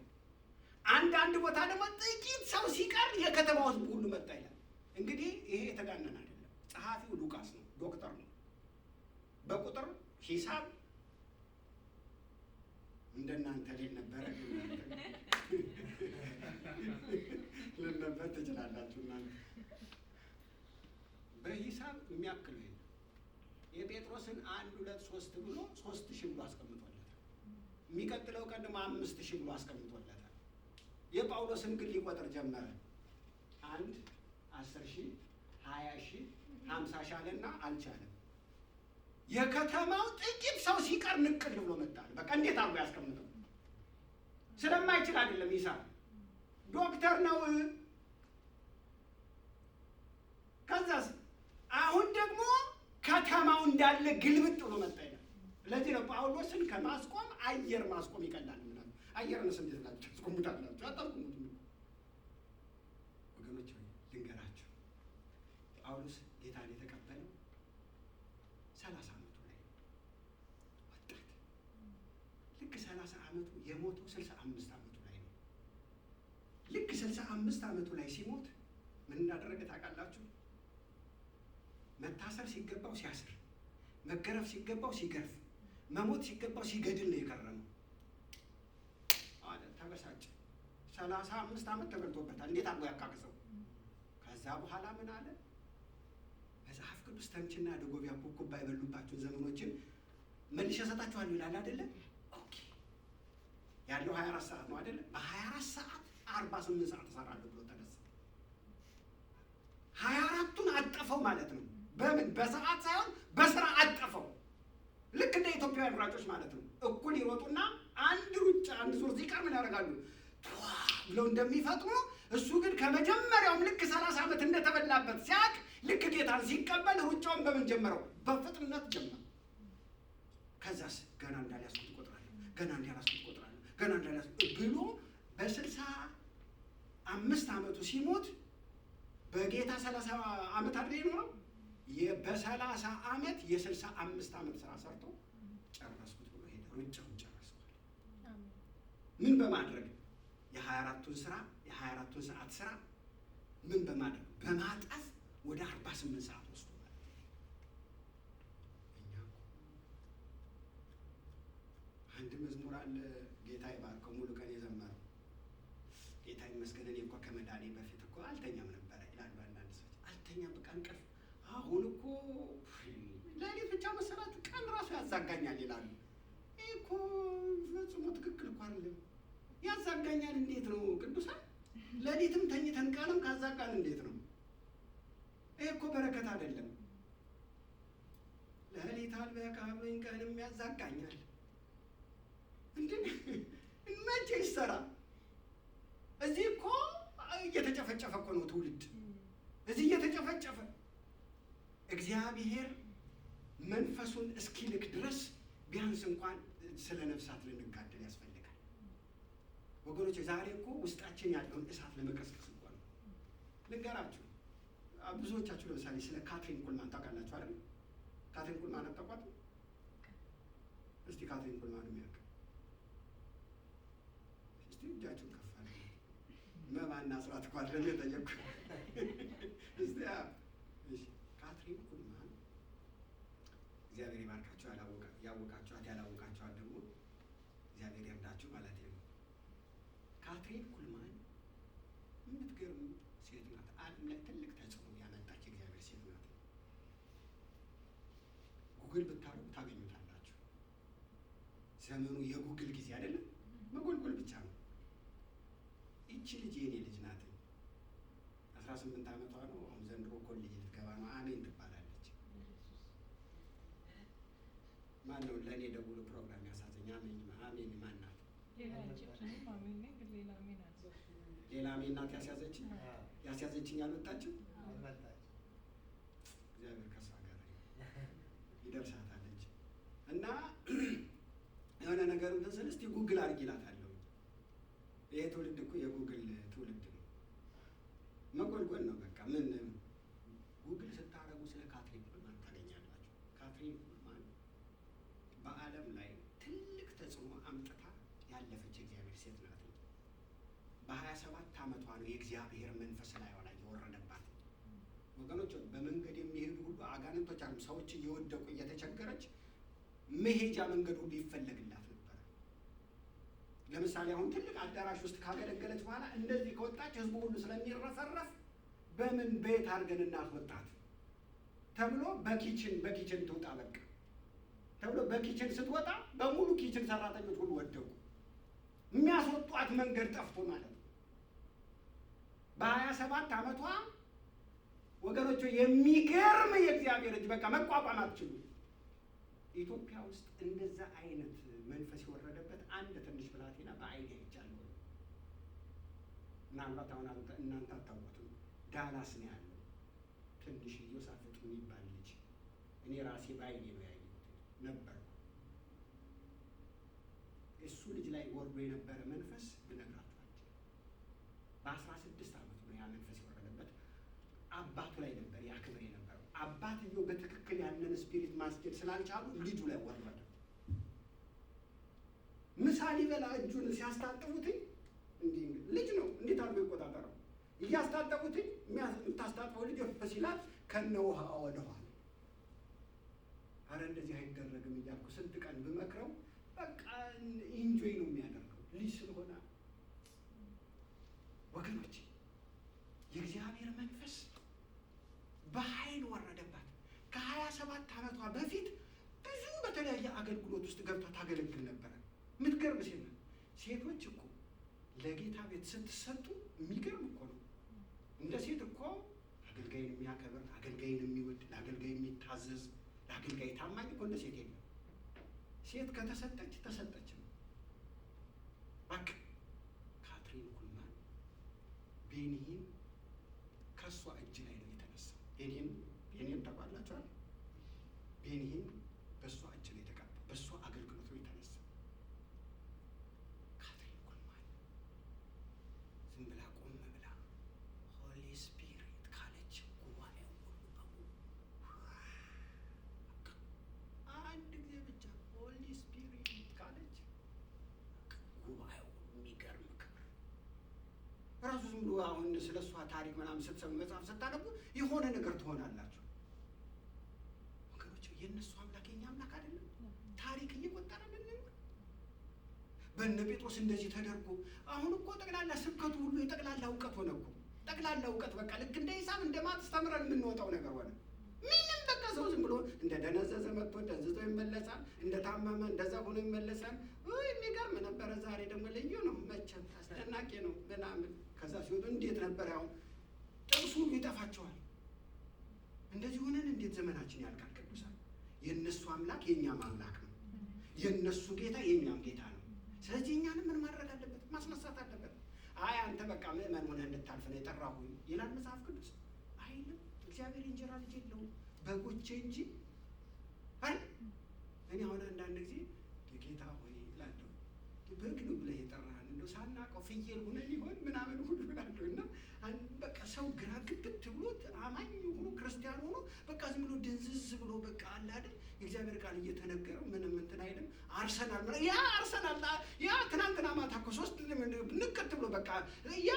አንዳንድ ቦታ ደግሞ ጥቂት ሰው ሲቀር የከተማው ሕዝብ ሁሉ መጣ ይላል። እንግዲህ ይሄ የተጋነነ አይደለም። ጸሐፊው ሉቃስ ነው፣ ዶክተር ነው። በቁጥር ሂሳብ እንደናንተ ልል ነበረ ልል ነበር ትችላላችሁ እናንተ። በሂሳብ የሚያክለው የለም። የጴጥሮስን 1 2 3 ብሎ 3000 ብሎ አስቀምጦለታል። የሚቀጥለው ቀን ደግሞ 5000 ብሎ አስቀምጦለታል። የጳውሎስን ግን ሊቆጥር ጀመረ። 1 10 ሺህ 20 ሺህ 50 ሺህ አለና አልቻለም። የከተማው ጥቂት ሰው ሲቀር ንቅል ብሎ መጣል። በቃ እንዴት አድርጎ ያስቀምጠው? ስለማይችል አይደለም፣ ሂሳብ ዶክተር ነው። ከዛስ አሁን ደግሞ ከተማው እንዳለ ግልብጥ ብሎ መጣ ይላል። ለዚህ ነው ጳውሎስን ከማስቆም አየር ማስቆም ይቀላል ምናምን። አየርንስ እንዴት ናቸው ታስቆሙታላችሁ? አታስቆሙትም። ወገኖች ሆይ ልንገራችሁ፣ ጳውሎስ ጌታን የተቀበለው 30 ዓመቱ ላይ ወጣት፣ ልክ 30 ዓመቱ የሞተው 65 ዓመቱ ላይ ነው። ልክ 65 ዓመቱ ላይ ሲሞት ምን እንዳደረገ ታውቃላችሁ? መታሰር ሲገባው ሲያስር፣ መገረፍ ሲገባው ሲገርፍ፣ መሞት ሲገባው ሲገድል ነው የከረመው። አለ ተበሳጨ። 35 ዓመት ተበልቶበታል። እንዴት አድርጎ ያካክሰው? ከዛ በኋላ ምን አለ? መጽሐፍ ቅዱስ ተምችና ደጎብያ ኩብኩባ የበሉባቸውን ዘመኖችን መልሼ እሰጣችኋለሁ ይላል አይደለ? Okay ያለው 24 ሰዓት ነው አይደለ? በ24 ሰዓት 48 ሰዓት እሰራለሁ ብሎ ተነሳ። 24ቱን አጠፈው ማለት ነው። በምን በሰዓት ሳይሆን በስራ አጠፈው። ልክ እንደ ኢትዮጵያውያን ሯጮች ማለት ነው። እኩል ይሮጡና አንድ ሩጫ አንድ ዙር ሲቀር ምን ያደርጋሉ? ቷ ብለው እንደሚፈጥኑ እሱ ግን ከመጀመሪያውም ልክ 30 ዓመት እንደተበላበት ሲያቅ ልክ ጌታን ሲቀበል ሩጫውን በምን ጀመረው? በፍጥነት ጀመረው። ከዛስ ገና እንዳልያዝኩት እቆጥራለሁ፣ ገና እንዳልያዝኩት እቆጥራለሁ፣ ገና እንዳልያዝኩት ብሎ በ65 ዓመቱ ሲሞት በጌታ 30 ዓመት አይደል የኖረው? በ30 ዓመት የ65 ዓመት ስራ ሰርቶ ጨረስኩት ብሎ ሄደ። ሩጫውን ጨረስኳል። ምን በማድረግ የ24ቱን ስራ የ24ቱን ሰዓት ስራ ምን በማድረግ በማጠፍ ወደ 48 ሰዓት ወስዶ ማለት ነው። እኛ እኮ አንድ መዝሙር አለ፣ ጌታ ይባርከው ሙሉ ቀን የዘመረው ጌታ ይመስገን እኔ እኮ ከመዳኔ በፊት እኮ አልተኛም ነበረ ይላሉ አንዳንድ ሰዎች። አልተኛም በቃ እንቅልፍ አሁን እኮ ሌሊት ብቻ መሰላችሁ ቀን ራሱ ያዛጋኛል ይላሉ። ይህ እኮ ፈጽሞ ትክክል እኮ አይደለም። ያዛጋኛል እንዴት ነው ቅዱሳን? ሌሊትም ተኝተን ቀንም ካዛጋን እንዴት ነው? ይህ እኮ በረከት አይደለም። ሌሊት አልበቃ ብሎኝ ቀንም ያዛጋኛል። እንዴ መቼ ይሰራ? እዚህ እኮ እየተጨፈጨፈ እኮ ነው ትውልድ፣ እዚህ እየተጨፈጨፈ እግዚአብሔር መንፈሱን እስኪልክ ድረስ ቢያንስ እንኳን ስለ ነፍሳት ልንጋደል ያስፈልጋል። ወገኖች ዛሬ እኮ ውስጣችን ያለውን እሳት ለመቀስቀስ እኮ ነው። ልንገራችሁ፣ ብዙዎቻችሁ ለምሳሌ ስለ ካትሪን ኩልማን ታውቃላችሁ አይደል? ካትሪን ኩልማን አታውቋትም? እስቲ ካትሪን ኩልማን የሚያውቅ እስቲ እጃችሁን ከፍ አድርጉ። መባና አስራት እኮ አይደለም የጠየቅኩት። እስቲ እሺ፣ ካትሪን ኩልማን እግዚአብሔር ይባርካችሁ። ያወቃችኋት ያላወቃችኋት ደግሞ እግዚአብሔር ይርዳችሁ ማለት ነው። ካትሪን ኩልማን የምትገርም ሴት ናት። ዓለም ላይ ትልቅ ተጽዕኖ ያመጣች የእግዚአብሔር ሴት ናት። ጉግል ብታደርጉ ታገኙታላችሁ። ዘመኑ የጉግል ጊዜ አይደለም፣ መጎልጎል ብቻ ነው። ይቺ ልጅ የኔ ልጅ ናት። 18 ዓመቷ ነው። አሁን ዘንድሮ ኮሌጅ ልትገባ ነው። አሜን ትባላለች። ማን ነው ለእኔ ደውሎ ፕሮግራም ያሳዘኝ? አሜን አሜን። ማን ናት? ሌላ አሜን ናት ያስያዘችኝ ያስያዘችኝ አልመጣችም። እግዚአብሔር ከእሷ ጋር ይደርሳታለች። እና የሆነ ነገር እንትን ስል እስቲ ጉግል አድርጊ እላታለሁ። ይሄ ትውልድ እኮ የጉግል ትውልድ ነው። መጎልጎል ነው በቃ። ምን ጉግል ስታደርጉ ስለ ካትሪን ኩልማን ታገኛላችሁ። ካትሪን ኩልማን በዓለም ላይ ትልቅ ተጽዕኖ አምጥታ ያለፈች የእግዚአብሔር ሴት ናት። በ27 ዓመቷ ነው የእግዚአብሔር መንፈስ ላይዋ ላይ የወረደባት። ወገኖች በመንገድ የሚሄዱ ሁሉ አጋንንቶች አሉ፣ ሰዎች እየወደቁ እየተቸገረች መሄጃ መንገድ ሁሉ ይፈለግላት ነበር። ለምሳሌ አሁን ትልቅ አዳራሽ ውስጥ ካገለገለች በኋላ እንደዚህ ከወጣች ህዝቡ ሁሉ ስለሚረፈረፍ በምን ቤት አድርገን እናስወጣት ተብሎ በ kitchen በ kitchen ትውጣ በቃ ተብሎ በ kitchen ስትወጣ በሙሉ kitchen ሰራተኞች ሁሉ ወደቁ። የሚያስወጧት መንገድ ጠፍቶ ማለት ነው። በ27 ዓመቷ ወገኖች የሚገርም የእግዚአብሔር እጅ በቃ መቋቋም አትችሉ። ኢትዮጵያ ውስጥ እንደዛ አይነት መንፈስ የወረደበት አንድ ትንሽ ብላቴና በአይኔ አይቻለሁ። ምናልባት አሁን እናንተ አታውቁትም። ዳላስ ነው ያለው ትንሽ ኢዮሳፍጥ የሚባል ልጅ። እኔ ራሴ በአይኔ ነው ያየሁት ነበርኩ። እሱ ልጅ ላይ ወርዶ የነበረ መንፈስ ልነግራችሁ አልችልም። በ16 ዓመቱ ነው ያ መንፈስ የወረደበት። አባቱ ላይ ነበር ያ ክብር የነበረው። አባትየው በትክክል ያንን spirit ማስኬድ ስላልቻሉ ልጁ ላይ ወረደ። ምሳ ሊበላ እጁን ሲያስታጥቡትኝ እንዲህ ልጅ ነው እንዴት አድርጎ ይቆጣጠረው? እያስታጠቡትኝ የምታስታጥበው ልጅ እፍ ሲላት ከነ ውሃ ወደኋላ። አረ እንደዚህ አይደረግም እያልኩ ስንት ቀን ብመክረው በቃ enjoy ነው የሚያደርገው ልጅ ስለሆነ። ወገኖች የእግዚአብሔር መንፈስ በኃይል ወረደባት። ከ27 ዓመቷ በፊት ብዙ በተለያየ አገልግሎት ውስጥ ገብታ ታገለግል ነበረ። የምትገርም ሴት ናት። ሴቶች እኮ ለጌታ ቤት ስትሰጡ የሚገርም እኮ ነው። እንደ ሴት እኮ አገልጋይን የሚያከብር፣ አገልጋይን የሚወድ፣ ለአገልጋይ የሚታዘዝ፣ ለአገልጋይ ታማኝ እኮ እንደ ሴት የለም። ሴት ከተሰጠች ተሰጠች ነው። በቃ ካትሪን ኩልማን ቤኒሂን ከእሷ እጅ ላይ ነው የተነሳው። ቤኒሂን ታውቃላችኋል? ቤኒሂን በእሷ እጅ ነው የተቀባው፣ በእሷ አገልግሎት ነው የተነሳው። ካትሪን ኩልማን ዝም ብላ ቆም ብላ Holy Spirit ካለች ጉባኤው ሁሉ በሙሉ አንድ ጊዜ ብቻ Holy Spirit ካለች ጉባኤው የሚገርም ክብር ራሱ ዝም ብሎ አሁን ስለ እሷ ታሪክ ምናምን ስትሰሙ መጽሐፍ ስታነቡ የሆነ ነገር ትሆናላችሁ። ወገኖች የእነሱ አምላክ የኛ አምላክ አይደለም። ታሪክ እየቆጠረን እንኖር። በነ ጴጥሮስ እንደዚህ ተደርጎ አሁን እኮ ጠቅላላ ስብከቱ ሁሉ የጠቅላላ እውቀት ሆነ እኮ ጠቅላላ እውቀት በቃ ልክ እንደ ሂሳብ እንደ maths ተምረን የምንወጣው ነገር ሆነ። ምንም በቃ ሰው ዝም ብሎ እንደ ደነዘዘ መጥቶ ደንዝዞ ይመለሳል። እንደ ታመመ እንደዛ ሆኖ ይመለሳል። የሚገርም ነበረ። ዛሬ ደግሞ ልዩ ነው፣ መቼም አስደናቂ ነው ምናምን። ከዛ ሲወጡ እንዴት ነበር አሁን ጥቅሱ ሁሉ ይጠፋቸዋል። እንደዚህ ሆነን እንዴት ዘመናችን ያልቃል? ቅዱሳን የእነሱ አምላክ የእኛም አምላክ ነው። የእነሱ ጌታ የእኛም ጌታ ነው። ስለዚህ እኛንም ምን ማድረግ አለበት? ማስነሳት አለበት። አይ አንተ በቃ ምዕመን ሆነህ እንድታልፍ ነው የጠራሁህ ይላል መጽሐፍ ቅዱስ አይልም። እግዚአብሔር እንጀራ ልጅ የለውም በጎቼ እንጂ አይደል? እኔ አሁን አንዳንድ ጊዜ ጌታ ሆይ እላለሁ፣ በግ ነው ብለህ የጠራህን እንደው ሳናውቀው ፍየል ሆነን ይሆን ምናምን ሁሉ እላለሁ። እና በቃ ሰው ግራ ግብት ብሎ አማኝ ሆኖ ክርስቲያን ሆኖ በቃ ዝም ብሎ ድንዝዝ ብሎ በቃ አለ አይደል የእግዚአብሔር ቃል እየተነገረው ምንም እንትን አይልም። አርሰናል ያ አርሰናል ያ ትናንትና ማታ እኮ ሶስት ንቅት ብሎ በቃ ያ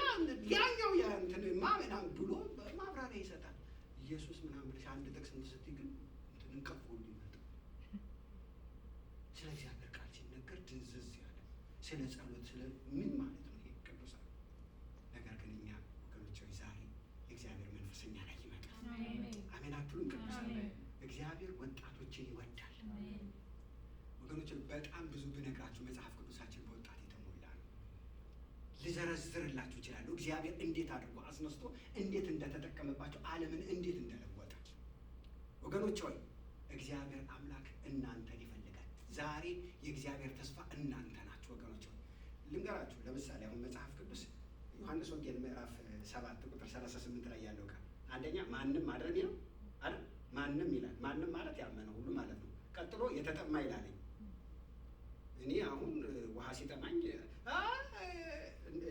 ያኛው ያ እንትን ማ ምናምን ብሎ ማብራሪያ ይሰጣል። ኢየሱስ ምናምን ብለሽ አንድ ጥቅስ እንትን ስትይ ግን እንትን እንቅልፍ ሁሉ ይመጣል። ስለ እግዚአብሔር ቃል ሲነገር ድንዝዝ ያለ ስለ ጸሎት ስለ ምን ማለት ነው ይሄ ቅዱሳን? ነገር ግን እኛ ወገኖች ሆይ ዛሬ የእግዚአብሔር መንፈስ እኛ ላይ ይመጣል። አሜን አትሉም? ቅዱሳን እግዚአብሔር ወጣቶችን ይወዳል። ወገኖች በጣም ብዙ ብነግራችሁ መጽሐፍ ቅዱሳችን በወጣት የተሞላ ነው። ልዘረዝርላችሁ እችላለሁ። እግዚአብሔር እንዴት አድርጎ አስነስቶ እንዴት እንደተጠቀመባቸው ዓለምን እንዴት እንደለወጠ። ወገኖች ሆይ እግዚአብሔር አምላክ እናንተን ይፈልጋል። ዛሬ የእግዚአብሔር ተስፋ እናንተ ናችሁ። ወገኖች ሆይ ልንገራችሁ። ለምሳሌ አሁን መጽሐፍ ቅዱስ ዮሐንስ ወንጌል ምዕራፍ 7 ቁጥር 38 ላይ ያለው ቃል አንደኛ ማንም አይደል የሚለው አይደል? ማንም ይላል። ማንም ማለት ያመነ ሁሉ ማለት ነው። ቀጥሎ የተጠማ ይላለኝ። እኔ አሁን ውሃ ሲጠማኝ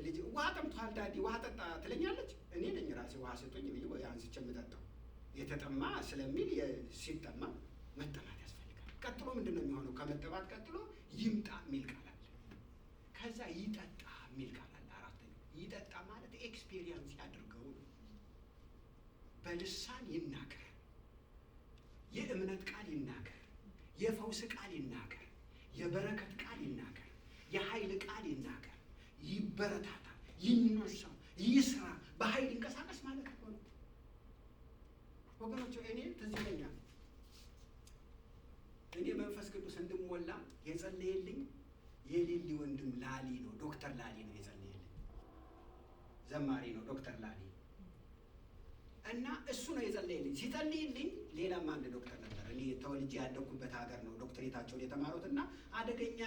ልጅ ውሃ ጠምቷል daddy ውሃ ጠጣ ትለኛለች። እኔ ነኝ ራሴ ውሃ ስጡኝ ብዬ ወይ አንስቼ የምጠጣው። የተጠማ ስለሚል ሲጠማ መጠማት ያስፈልጋል። ቀጥሎ ምንድን ነው የሚሆነው? ከመጠማት ቀጥሎ ይምጣ የሚል ቃል አለ። ከዛ ይጠጣ የሚል ቃል አለ። አራተኛው ይጠጣ ማለት experience ያድርገው ነው። በልሳን ይናገር፣ የእምነት ቃል ይናገር፣ የፈውስ ቃል ይናገር፣ የበረከት ቃል ይናገር፣ የኃይል ቃል ይናገር፣ ይበረታታ፣ ይነሳ፣ ይስራ፣ በኃይል ይንቀሳቀስ ማለት እኮ ነው። ወገኖች እኔ ትዝ ይለኛል እኔ መንፈስ ቅዱስ እንድሞላ የጸለየልኝ የሊሊ ወንድም ላሊ ነው። ዶክተር ላሊ ነው የጸለየልኝ። ዘማሪ ነው ዶክተር ላሊ። እና እሱ ነው የጸለየልኝ። ሲጸልይልኝ ሌላም አንድ ዶክተር ነበር። እኔ ተወልጄ ያደግኩበት ሀገር ነው ዶክትሬታቸውን የተማሩት እና አደገኛ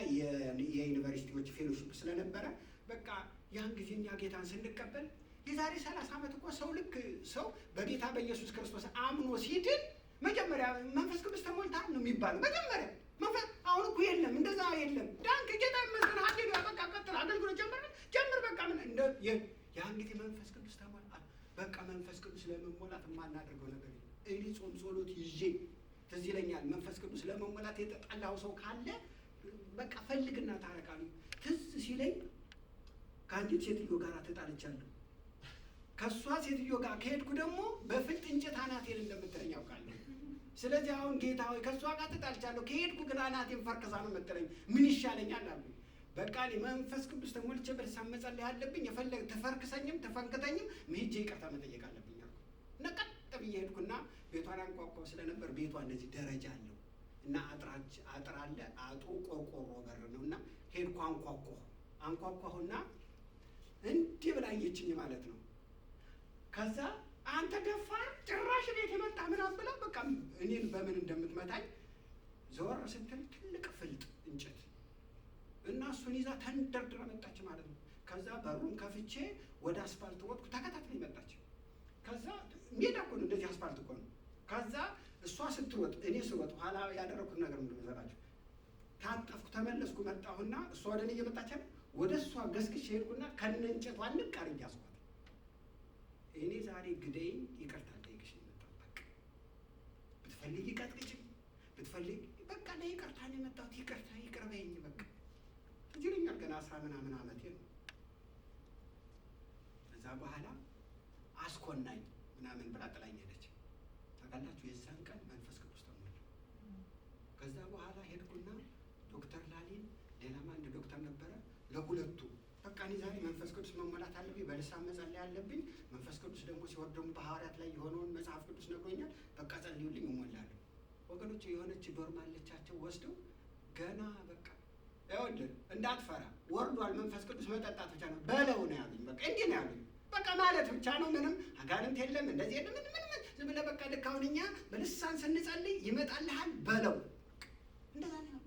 የዩኒቨርሲቲዎች fellowship ስለነበረ በቃ ያን ጊዜ እኛ ጌታን ስንቀበል የዛሬ 30 ዓመት እኮ ሰው ልክ ሰው በጌታ በኢየሱስ ክርስቶስ አምኖ ሲድን መጀመሪያ መንፈስ ቅዱስ ተሞልተሃል ነው የሚባለው። መጀመሪያ መንፈስ አሁን እኮ የለም፣ እንደዛ የለም። ዳንክ፣ ጌታ ይመስገን፣ ሃሌሉያ፣ በቃ ቀጥል፣ አገልግሎት ጀምር ጀምር፣ በቃ ምን እንደ ያን ጊዜ መንፈስ ቅዱስ ተሞላ። በቃ መንፈስ ቅዱስ ለመሞላት የማናደርገው ነገር የለም። እኔ ጾም ጸሎት ይዤ ትዝ ይለኛል። መንፈስ ቅዱስ ለመሞላት የተጣላው ሰው ካለ በቃ ፈልግና ታረቃሉ። ትዝ ሲለኝ ከአንዲት ሴትዮ ጋር ተጣልቻለሁ። ከእሷ ሴትዮ ጋር ከሄድኩ ደግሞ በፍልጥ እንጨት አናቴን እንደምትለኝ ያውቃለሁ። ስለዚህ አሁን ጌታ ሆይ ከእሷ ጋር ተጣልቻለሁ፣ ከሄድኩ ግን አናቴን ፈርክሳ ነው የምትለኝ፣ ምን ይሻለኛል አልኩኝ። በቃ እኔ መንፈስ ቅዱስ ተሞልቼ በልሳን መጸለይ አለብኝ። የፈለገ ተፈርክሰኝም ተፈንክተኝም ሄጄ ይቅርታ መጠየቅ አለብኝ አልኩ እና ቀጥ ብዬ ሄድኩና ቤቷን አንኳኳው ስለነበር ቤቷ እንደዚህ ደረጃ አለው እና አጥር አለ። አጥሩ ቆርቆሮ በር ነው እና ሄድኩ አንኳኳሁ። አንኳኳሁና እንዲህ ብላ አየችኝ ማለት ነው። ከዛ አንተ ደፋር ጭራሽ ቤት የመጣ ምናምን ብላ በቃ እኔን በምን እንደምትመታኝ ዘወር ስትል ትልቅ ፍልጥ እንጨት እና እሱን ይዛ ተንደርድራ መጣች ማለት ነው። ከዛ በሩን ከፍቼ ወደ አስፋልት ወጥኩ። ተከታትለኝ መጣች። ከዛ ሜዳ እኮ ነው እንደዚህ አስፋልት እኮ ነው። ከዛ እሷ ስትሮጥ እኔ ስሮጥ ኋላ ያደረኩት ነገር ምንድን መሰላችሁ? ታጠፍኩ፣ ተመለስኩ፣ መጣሁና እሷ ወደ እኔ እየመጣች አይደል? ወደ እሷ ገስግሼ ሄድኩና ከነ እንጨቷ ንቅ አድርጌ ያዝኳት። እኔ ዛሬ ግደይኝ ይቅርታ ልጠይቅሽ ነው የመጣሁት። በቃ ብትፈልጊ ቀጥቅጭኝ፣ ብትፈልጊ በቃ ለይቅርታ ነው የመጣሁት። ይቅርታ ይቅር በይኝ በቃ ትዝ ይለኛል። ገና 10 ምናምን ዓመቴ ነው። ከዛ በኋላ አስኮናኝ ምናምን ብላ ጥላኝ ሄደች። ታውቃላችሁ የዛን ቀን መንፈስ ቅዱስ ተሞላ። ከዛ በኋላ ሄድኩና ዶክተር ላሊን ሌላም አንድ ዶክተር ነበረ፣ ለሁለቱ በቃ እኔ ዛሬ መንፈስ ቅዱስ መሞላት አለብኝ፣ በልሳን መጸለይ አለብኝ። መንፈስ ቅዱስ ደግሞ ሲወርድ ደግሞ በሐዋርያት ላይ የሆነውን መጽሐፍ ቅዱስ ነግሮኛል። በቃ ጸልዩልኝ እሞላለሁ። ወገኖች የሆነች dorm አለቻቸው ወስደው ገና በቃ ይኸውልህ እንዳትፈራ ወርዷል መንፈስ ቅዱስ መጠጣት ብቻ ነው በለው ነው ያሉኝ። በቃ እንዲህ ነው ያሉኝ። በቃ ማለት ብቻ ነው። ምንም አጋንንት የለም እንደዚህ የለም ምን ምን ዝም ብለህ በቃ ልክ አሁን እኛ በልሳን ስንጸልይ ይመጣልሃል በለው እንደዛ ነው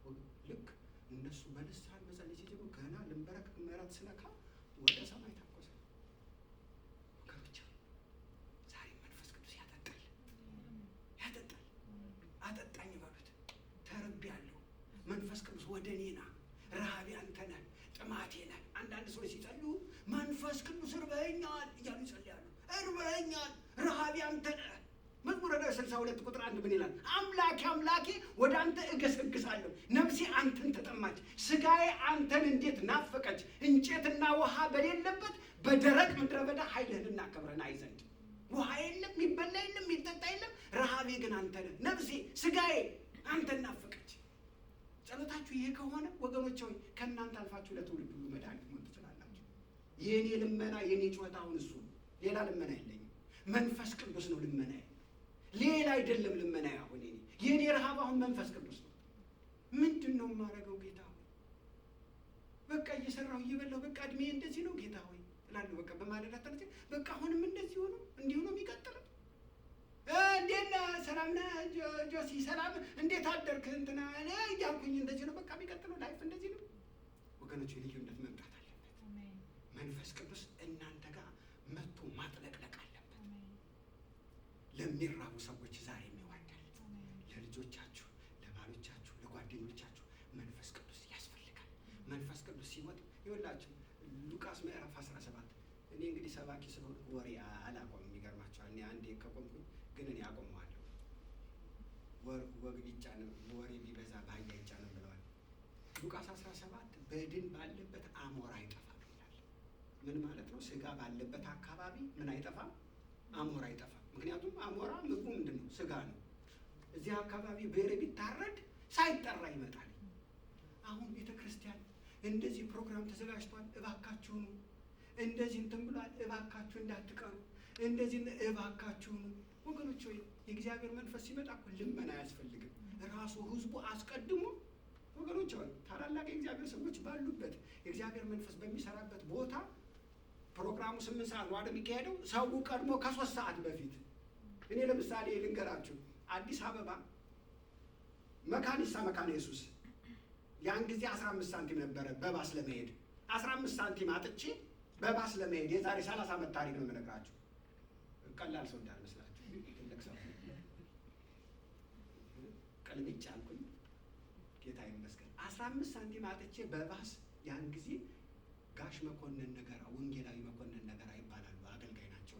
ያሉኝ። ልክ እነሱ በልሳን መጸለይ ሲጀምሩ ገና ልንበረክ ምሕረት ስነካ ወደ ሰማይ ታኮሰ። ወገኖች ዛሬ መንፈስ ቅዱስ ያጠጣል ያጠጣል። አጠጣኝ በሉት። ተርቤያለሁ፣ መንፈስ ቅዱስ ወደ እኔ ና፣ ረሃቤ አንተ ነህ፣ ጥማቴ ነህ። አንዳንድ ሰዎች ሲጸልዩ መንፈስ ቅዱስ እርበኸኛል እያሉ ይጸልያሉ። እርበኸኛል፣ ረሃቤ አንተ ነህ። መዝሙረ ዳዊት 62 ቁጥር 1 ምን ይላል? አምላኬ አምላኬ ወደ አንተ እገሰግሳለሁ፣ ነፍሴ አንተን ተጠማች፣ ስጋዬ አንተን እንዴት ናፈቀች። እንጨትና ውሃ በሌለበት በደረቅ ምድረ በዳ ኃይልህንና ክብርህን አይ ዘንድ። ውሃ የለም፣ የሚበላ የለም፣ የሚጠጣ የለም። ረሃቤ ግን አንተ ነህ። ነፍሴ ስጋዬ አንተን ናፈቀች። ጸሎታችሁ ይሄ ከሆነ ወገኖች ሆይ ከእናንተ አልፋችሁ ለትውልድ ሁሉ መድኃኒት መሆን ትችላላችሁ። የእኔ ልመና የእኔ ጩኸት አሁን እሱ ነው። ሌላ ልመና የለኝም። መንፈስ ቅዱስ ነው ልመናዬ፣ ሌላ አይደለም ልመናዬ። አሁን የኔ ረሃብ አሁን መንፈስ ቅዱስ ነው። ምንድን ነው የማደርገው ጌታ ሆይ? በቃ እየሰራሁ እየበላሁ በቃ እድሜ እንደዚህ ነው ጌታ ሆይ እላለሁ። በቃ በማለዳ ተነስቼ በቃ አሁንም እንደዚህ ሆኖ እንዲሁ ነው የሚቀጥለው። እንዴት ነህ? ሰላም ነህ ጆሲ? ሰላም እንዴት አደርክ? እንትና እኔ እያልኩኝ እንደዚህ ነው በቃ የሚቀጥለው life እንደዚህ ነው። ወገኖች ልዩነት መምጣት አለበት። መንፈስ ቅዱስ እናንተ ጋር መጥቶ ማጥለቅለቅ አለበት። ለሚራቡ ሰዎች ዛሬም ይወርዳል። ለልጆቻችሁ፣ ለባሎቻችሁ፣ ለጓደኞቻችሁ መንፈስ ቅዱስ ያስፈልጋል። መንፈስ ቅዱስ ሲወጥ ይኸውላችሁ ሉቃስ ምዕራፍ 17 እኔ እንግዲህ ሰባኪ ስለሆንኩ ወሬ አላቆምም። ይገርማችኋል። እኔ አንዴ ከቆምኩኝ ግን እኔ አቆመዋለሁ። ወግ ቢጫንም ወሬ ቢበዛ ባህያ አይጫንም ብለዋል። ሉቃስ 17 በድን ባለበት አሞራ አይጠፋም ይላል። ምን ማለት ነው? ስጋ ባለበት አካባቢ ምን አይጠፋም? አሞራ አይጠፋም። ምክንያቱም አሞራ ምግቡ ምንድን ነው? ስጋ ነው። እዚህ አካባቢ በሬ ቢታረድ ሳይጠራ ይመጣል። አሁን ቤተ ክርስቲያን እንደዚህ ፕሮግራም ተዘጋጅቷል፣ እባካችሁ ኑ። እንደዚህ እንትን ብሏል፣ እባካችሁ እንዳትቀሩ። እንደዚህ እባካችሁ ኑ። ወገኖች ሆይ የእግዚአብሔር መንፈስ ሲመጣ እኮ ልመና አያስፈልግም። ራሱ ህዝቡ አስቀድሞ ወገኖች ሆይ ታላላቅ የእግዚአብሔር ሰዎች ባሉበት የእግዚአብሔር መንፈስ በሚሰራበት ቦታ ፕሮግራም ፕሮግራሙ 8 ሰዓት ነው አይደል የሚካሄደው? ሰው ቀድሞ ከ3 ሰዓት በፊት። እኔ ለምሳሌ ልንገራችሁ፣ አዲስ አበባ መካኒሳ መካነ ኢየሱስ ያን ጊዜ 15 ሳንቲም ነበረ በባስ ለመሄድ። 15 ሳንቲም አጥቼ በባስ ለመሄድ፣ የዛሬ 30 ዓመት ታሪክ ነው የምነግራችሁ። ቀላል ሰው እንዳልመስላችሁ፣ ትልቅ ሰው ቅልብጭ አልኩኝ። ጌታ ይመስገን። 15 ሳንቲም አጥቼ በባስ ያን ጊዜ ጋሽ መኮንን ነገራ፣ ወንጌላዊ መኮንን ነገራ ይባላሉ። አገልጋይ ናቸው።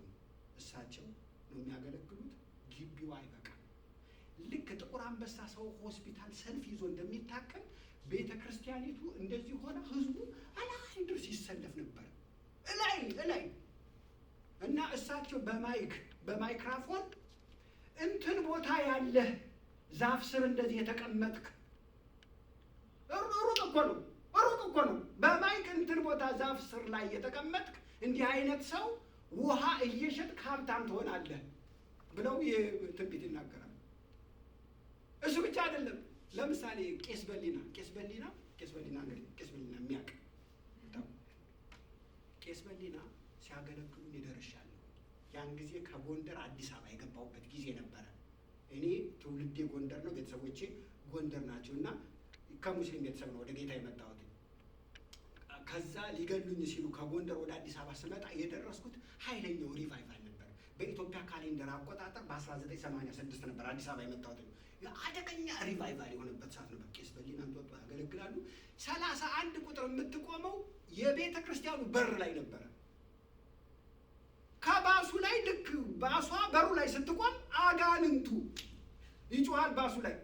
እሳቸው ነው የሚያገለግሉት። ግቢው አይበቃም። ልክ ጥቁር አንበሳ ሰው ሆስፒታል ሰልፍ ይዞ እንደሚታከም ቤተ ክርስቲያኒቱ እንደዚህ ሆነ። ህዝቡ እላይ ድረስ ይሰለፍ ነበር፣ እላይ እላይ። እና እሳቸው በ mic በማይክራፎን እንትን ቦታ ያለህ ዛፍ ስር እንደዚህ የተቀመጥክ፣ ሩቅ እኮ ነው፣ ሩቅ እኮ ነው። በ mic እንትን ቦታ ዛፍ ስር ላይ የተቀመጥክ እንዲህ አይነት ሰው ውሃ እየሸጥክ ሀብታም ትሆናለህ ብለው ትንቢት ይናገራል። እሱ ብቻ አይደለም። ለምሳሌ ቄስ በሊና፣ ቄስ በሊና፣ ቄስ በሊና፣ እንግዲህ ቄስ በሊና የሚያውቅ፣ ቄስ በሊና ሲያገለግሉ እኔ ደርሻለሁ። ያን ጊዜ ከጎንደር አዲስ አበባ የገባሁበት ጊዜ ነበረ። እኔ ትውልዴ ጎንደር ነው፣ ቤተሰቦቼ ጎንደር ናቸው እና ከሙስሊም ቤተሰብ ነው ወደ ጌታ የመጣሁት። ከዛ ሊገሉኝ ሲሉ ከጎንደር ወደ አዲስ አበባ ስመጣ የደረስኩት ኃይለኛው revival ነበር። በኢትዮጵያ calendar አቆጣጠር በ1986 ነበር አዲስ አበባ የመጣሁት። አደገኛ revival የሆነበት ሰዓት ነበር። ቄስ በሊና እንጦጦ ያገለግላሉ። 31 ቁጥር የምትቆመው የቤተ ክርስቲያኑ በር ላይ ነበረ። ከባሱ ላይ ልክ ባሷ በሩ ላይ ስትቆም አጋንንቱ ይጮሃል ባሱ ላይ።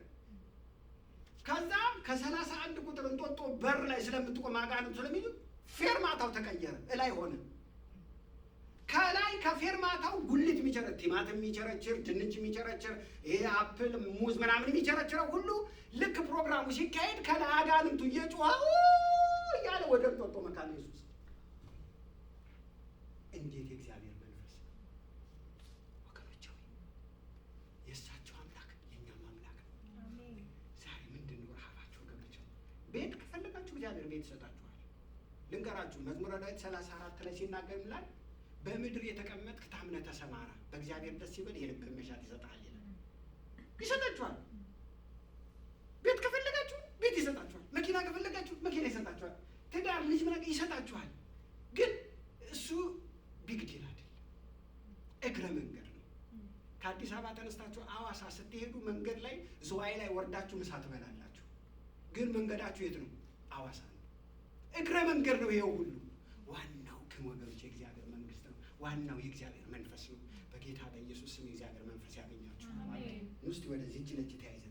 ከዛ ከ31 ቁጥር እንጦጦ በር ላይ ስለምትቆም አጋንንቱ ስለሚሉ ፌርማታው ተቀየረ፣ እላይ ሆነ። ከላይ ከፌርማታው ጉሊት የሚቸረችር፣ ቲማቲም የሚቸረችር፣ ድንች የሚቸረችር፣ ይሄ apple፣ ሙዝ ምናምን የሚቸረችረው ሁሉ ልክ ፕሮግራሙ ሲካሄድ ከላይ አጋንንቱ እየጮኸ እያለ ወደ እንጦጦ መካነ ኢየሱስ። እንዴት የእግዚአብሔር መንፈስ ወገኖች! ሆይ፣ የእሳቸው አምላክ የእኛም አምላክ ነው። ዛሬ ምንድን ነው ረሃባችሁ ወገኖች? ቤት ከፈለጋችሁ እግዚአብሔር ቤት ይሰጣችኋል። ልንገራችሁ፣ መዝሙረ ዳዊት 34 ላይ ሲናገር ይላል፣ በምድር የተቀመጥክ ታምነህ ተሰማራ፣ በእግዚአብሔር ደስ ይበል፣ የልብህን መሻት ይሰጥሃል ይላል። ይሰጣችኋል። ቤት ከፈለጋችሁ ቤት ይሰጣችኋል። መኪና ከፈለጋችሁ መኪና ይሰጣችኋል። ትዳር፣ ልጅ ምናምን ይሰጣችኋል። ግን እሱ big deal አይደለም፣ እግረ መንገድ ነው። ከአዲስ አበባ ተነስታችሁ አዋሳ ስትሄዱ መንገድ ላይ ዝዋይ ላይ ወርዳችሁ ምሳ ትበላላችሁ። ግን መንገዳችሁ የት ነው? አዋሳ ነው። እግረ መንገድ ነው ይኸው ሁሉ። ዋናው ግን ወገኖች የእግዚአብሔር መንግስት ነው። ዋናው የእግዚአብሔር መንፈስ ነው። በጌታ በኢየሱስ ስም የእግዚአብሔር መንፈስ ያገኛችሁ። እስቲ ወደዚህ እጅ ለእጅ ተያይዘን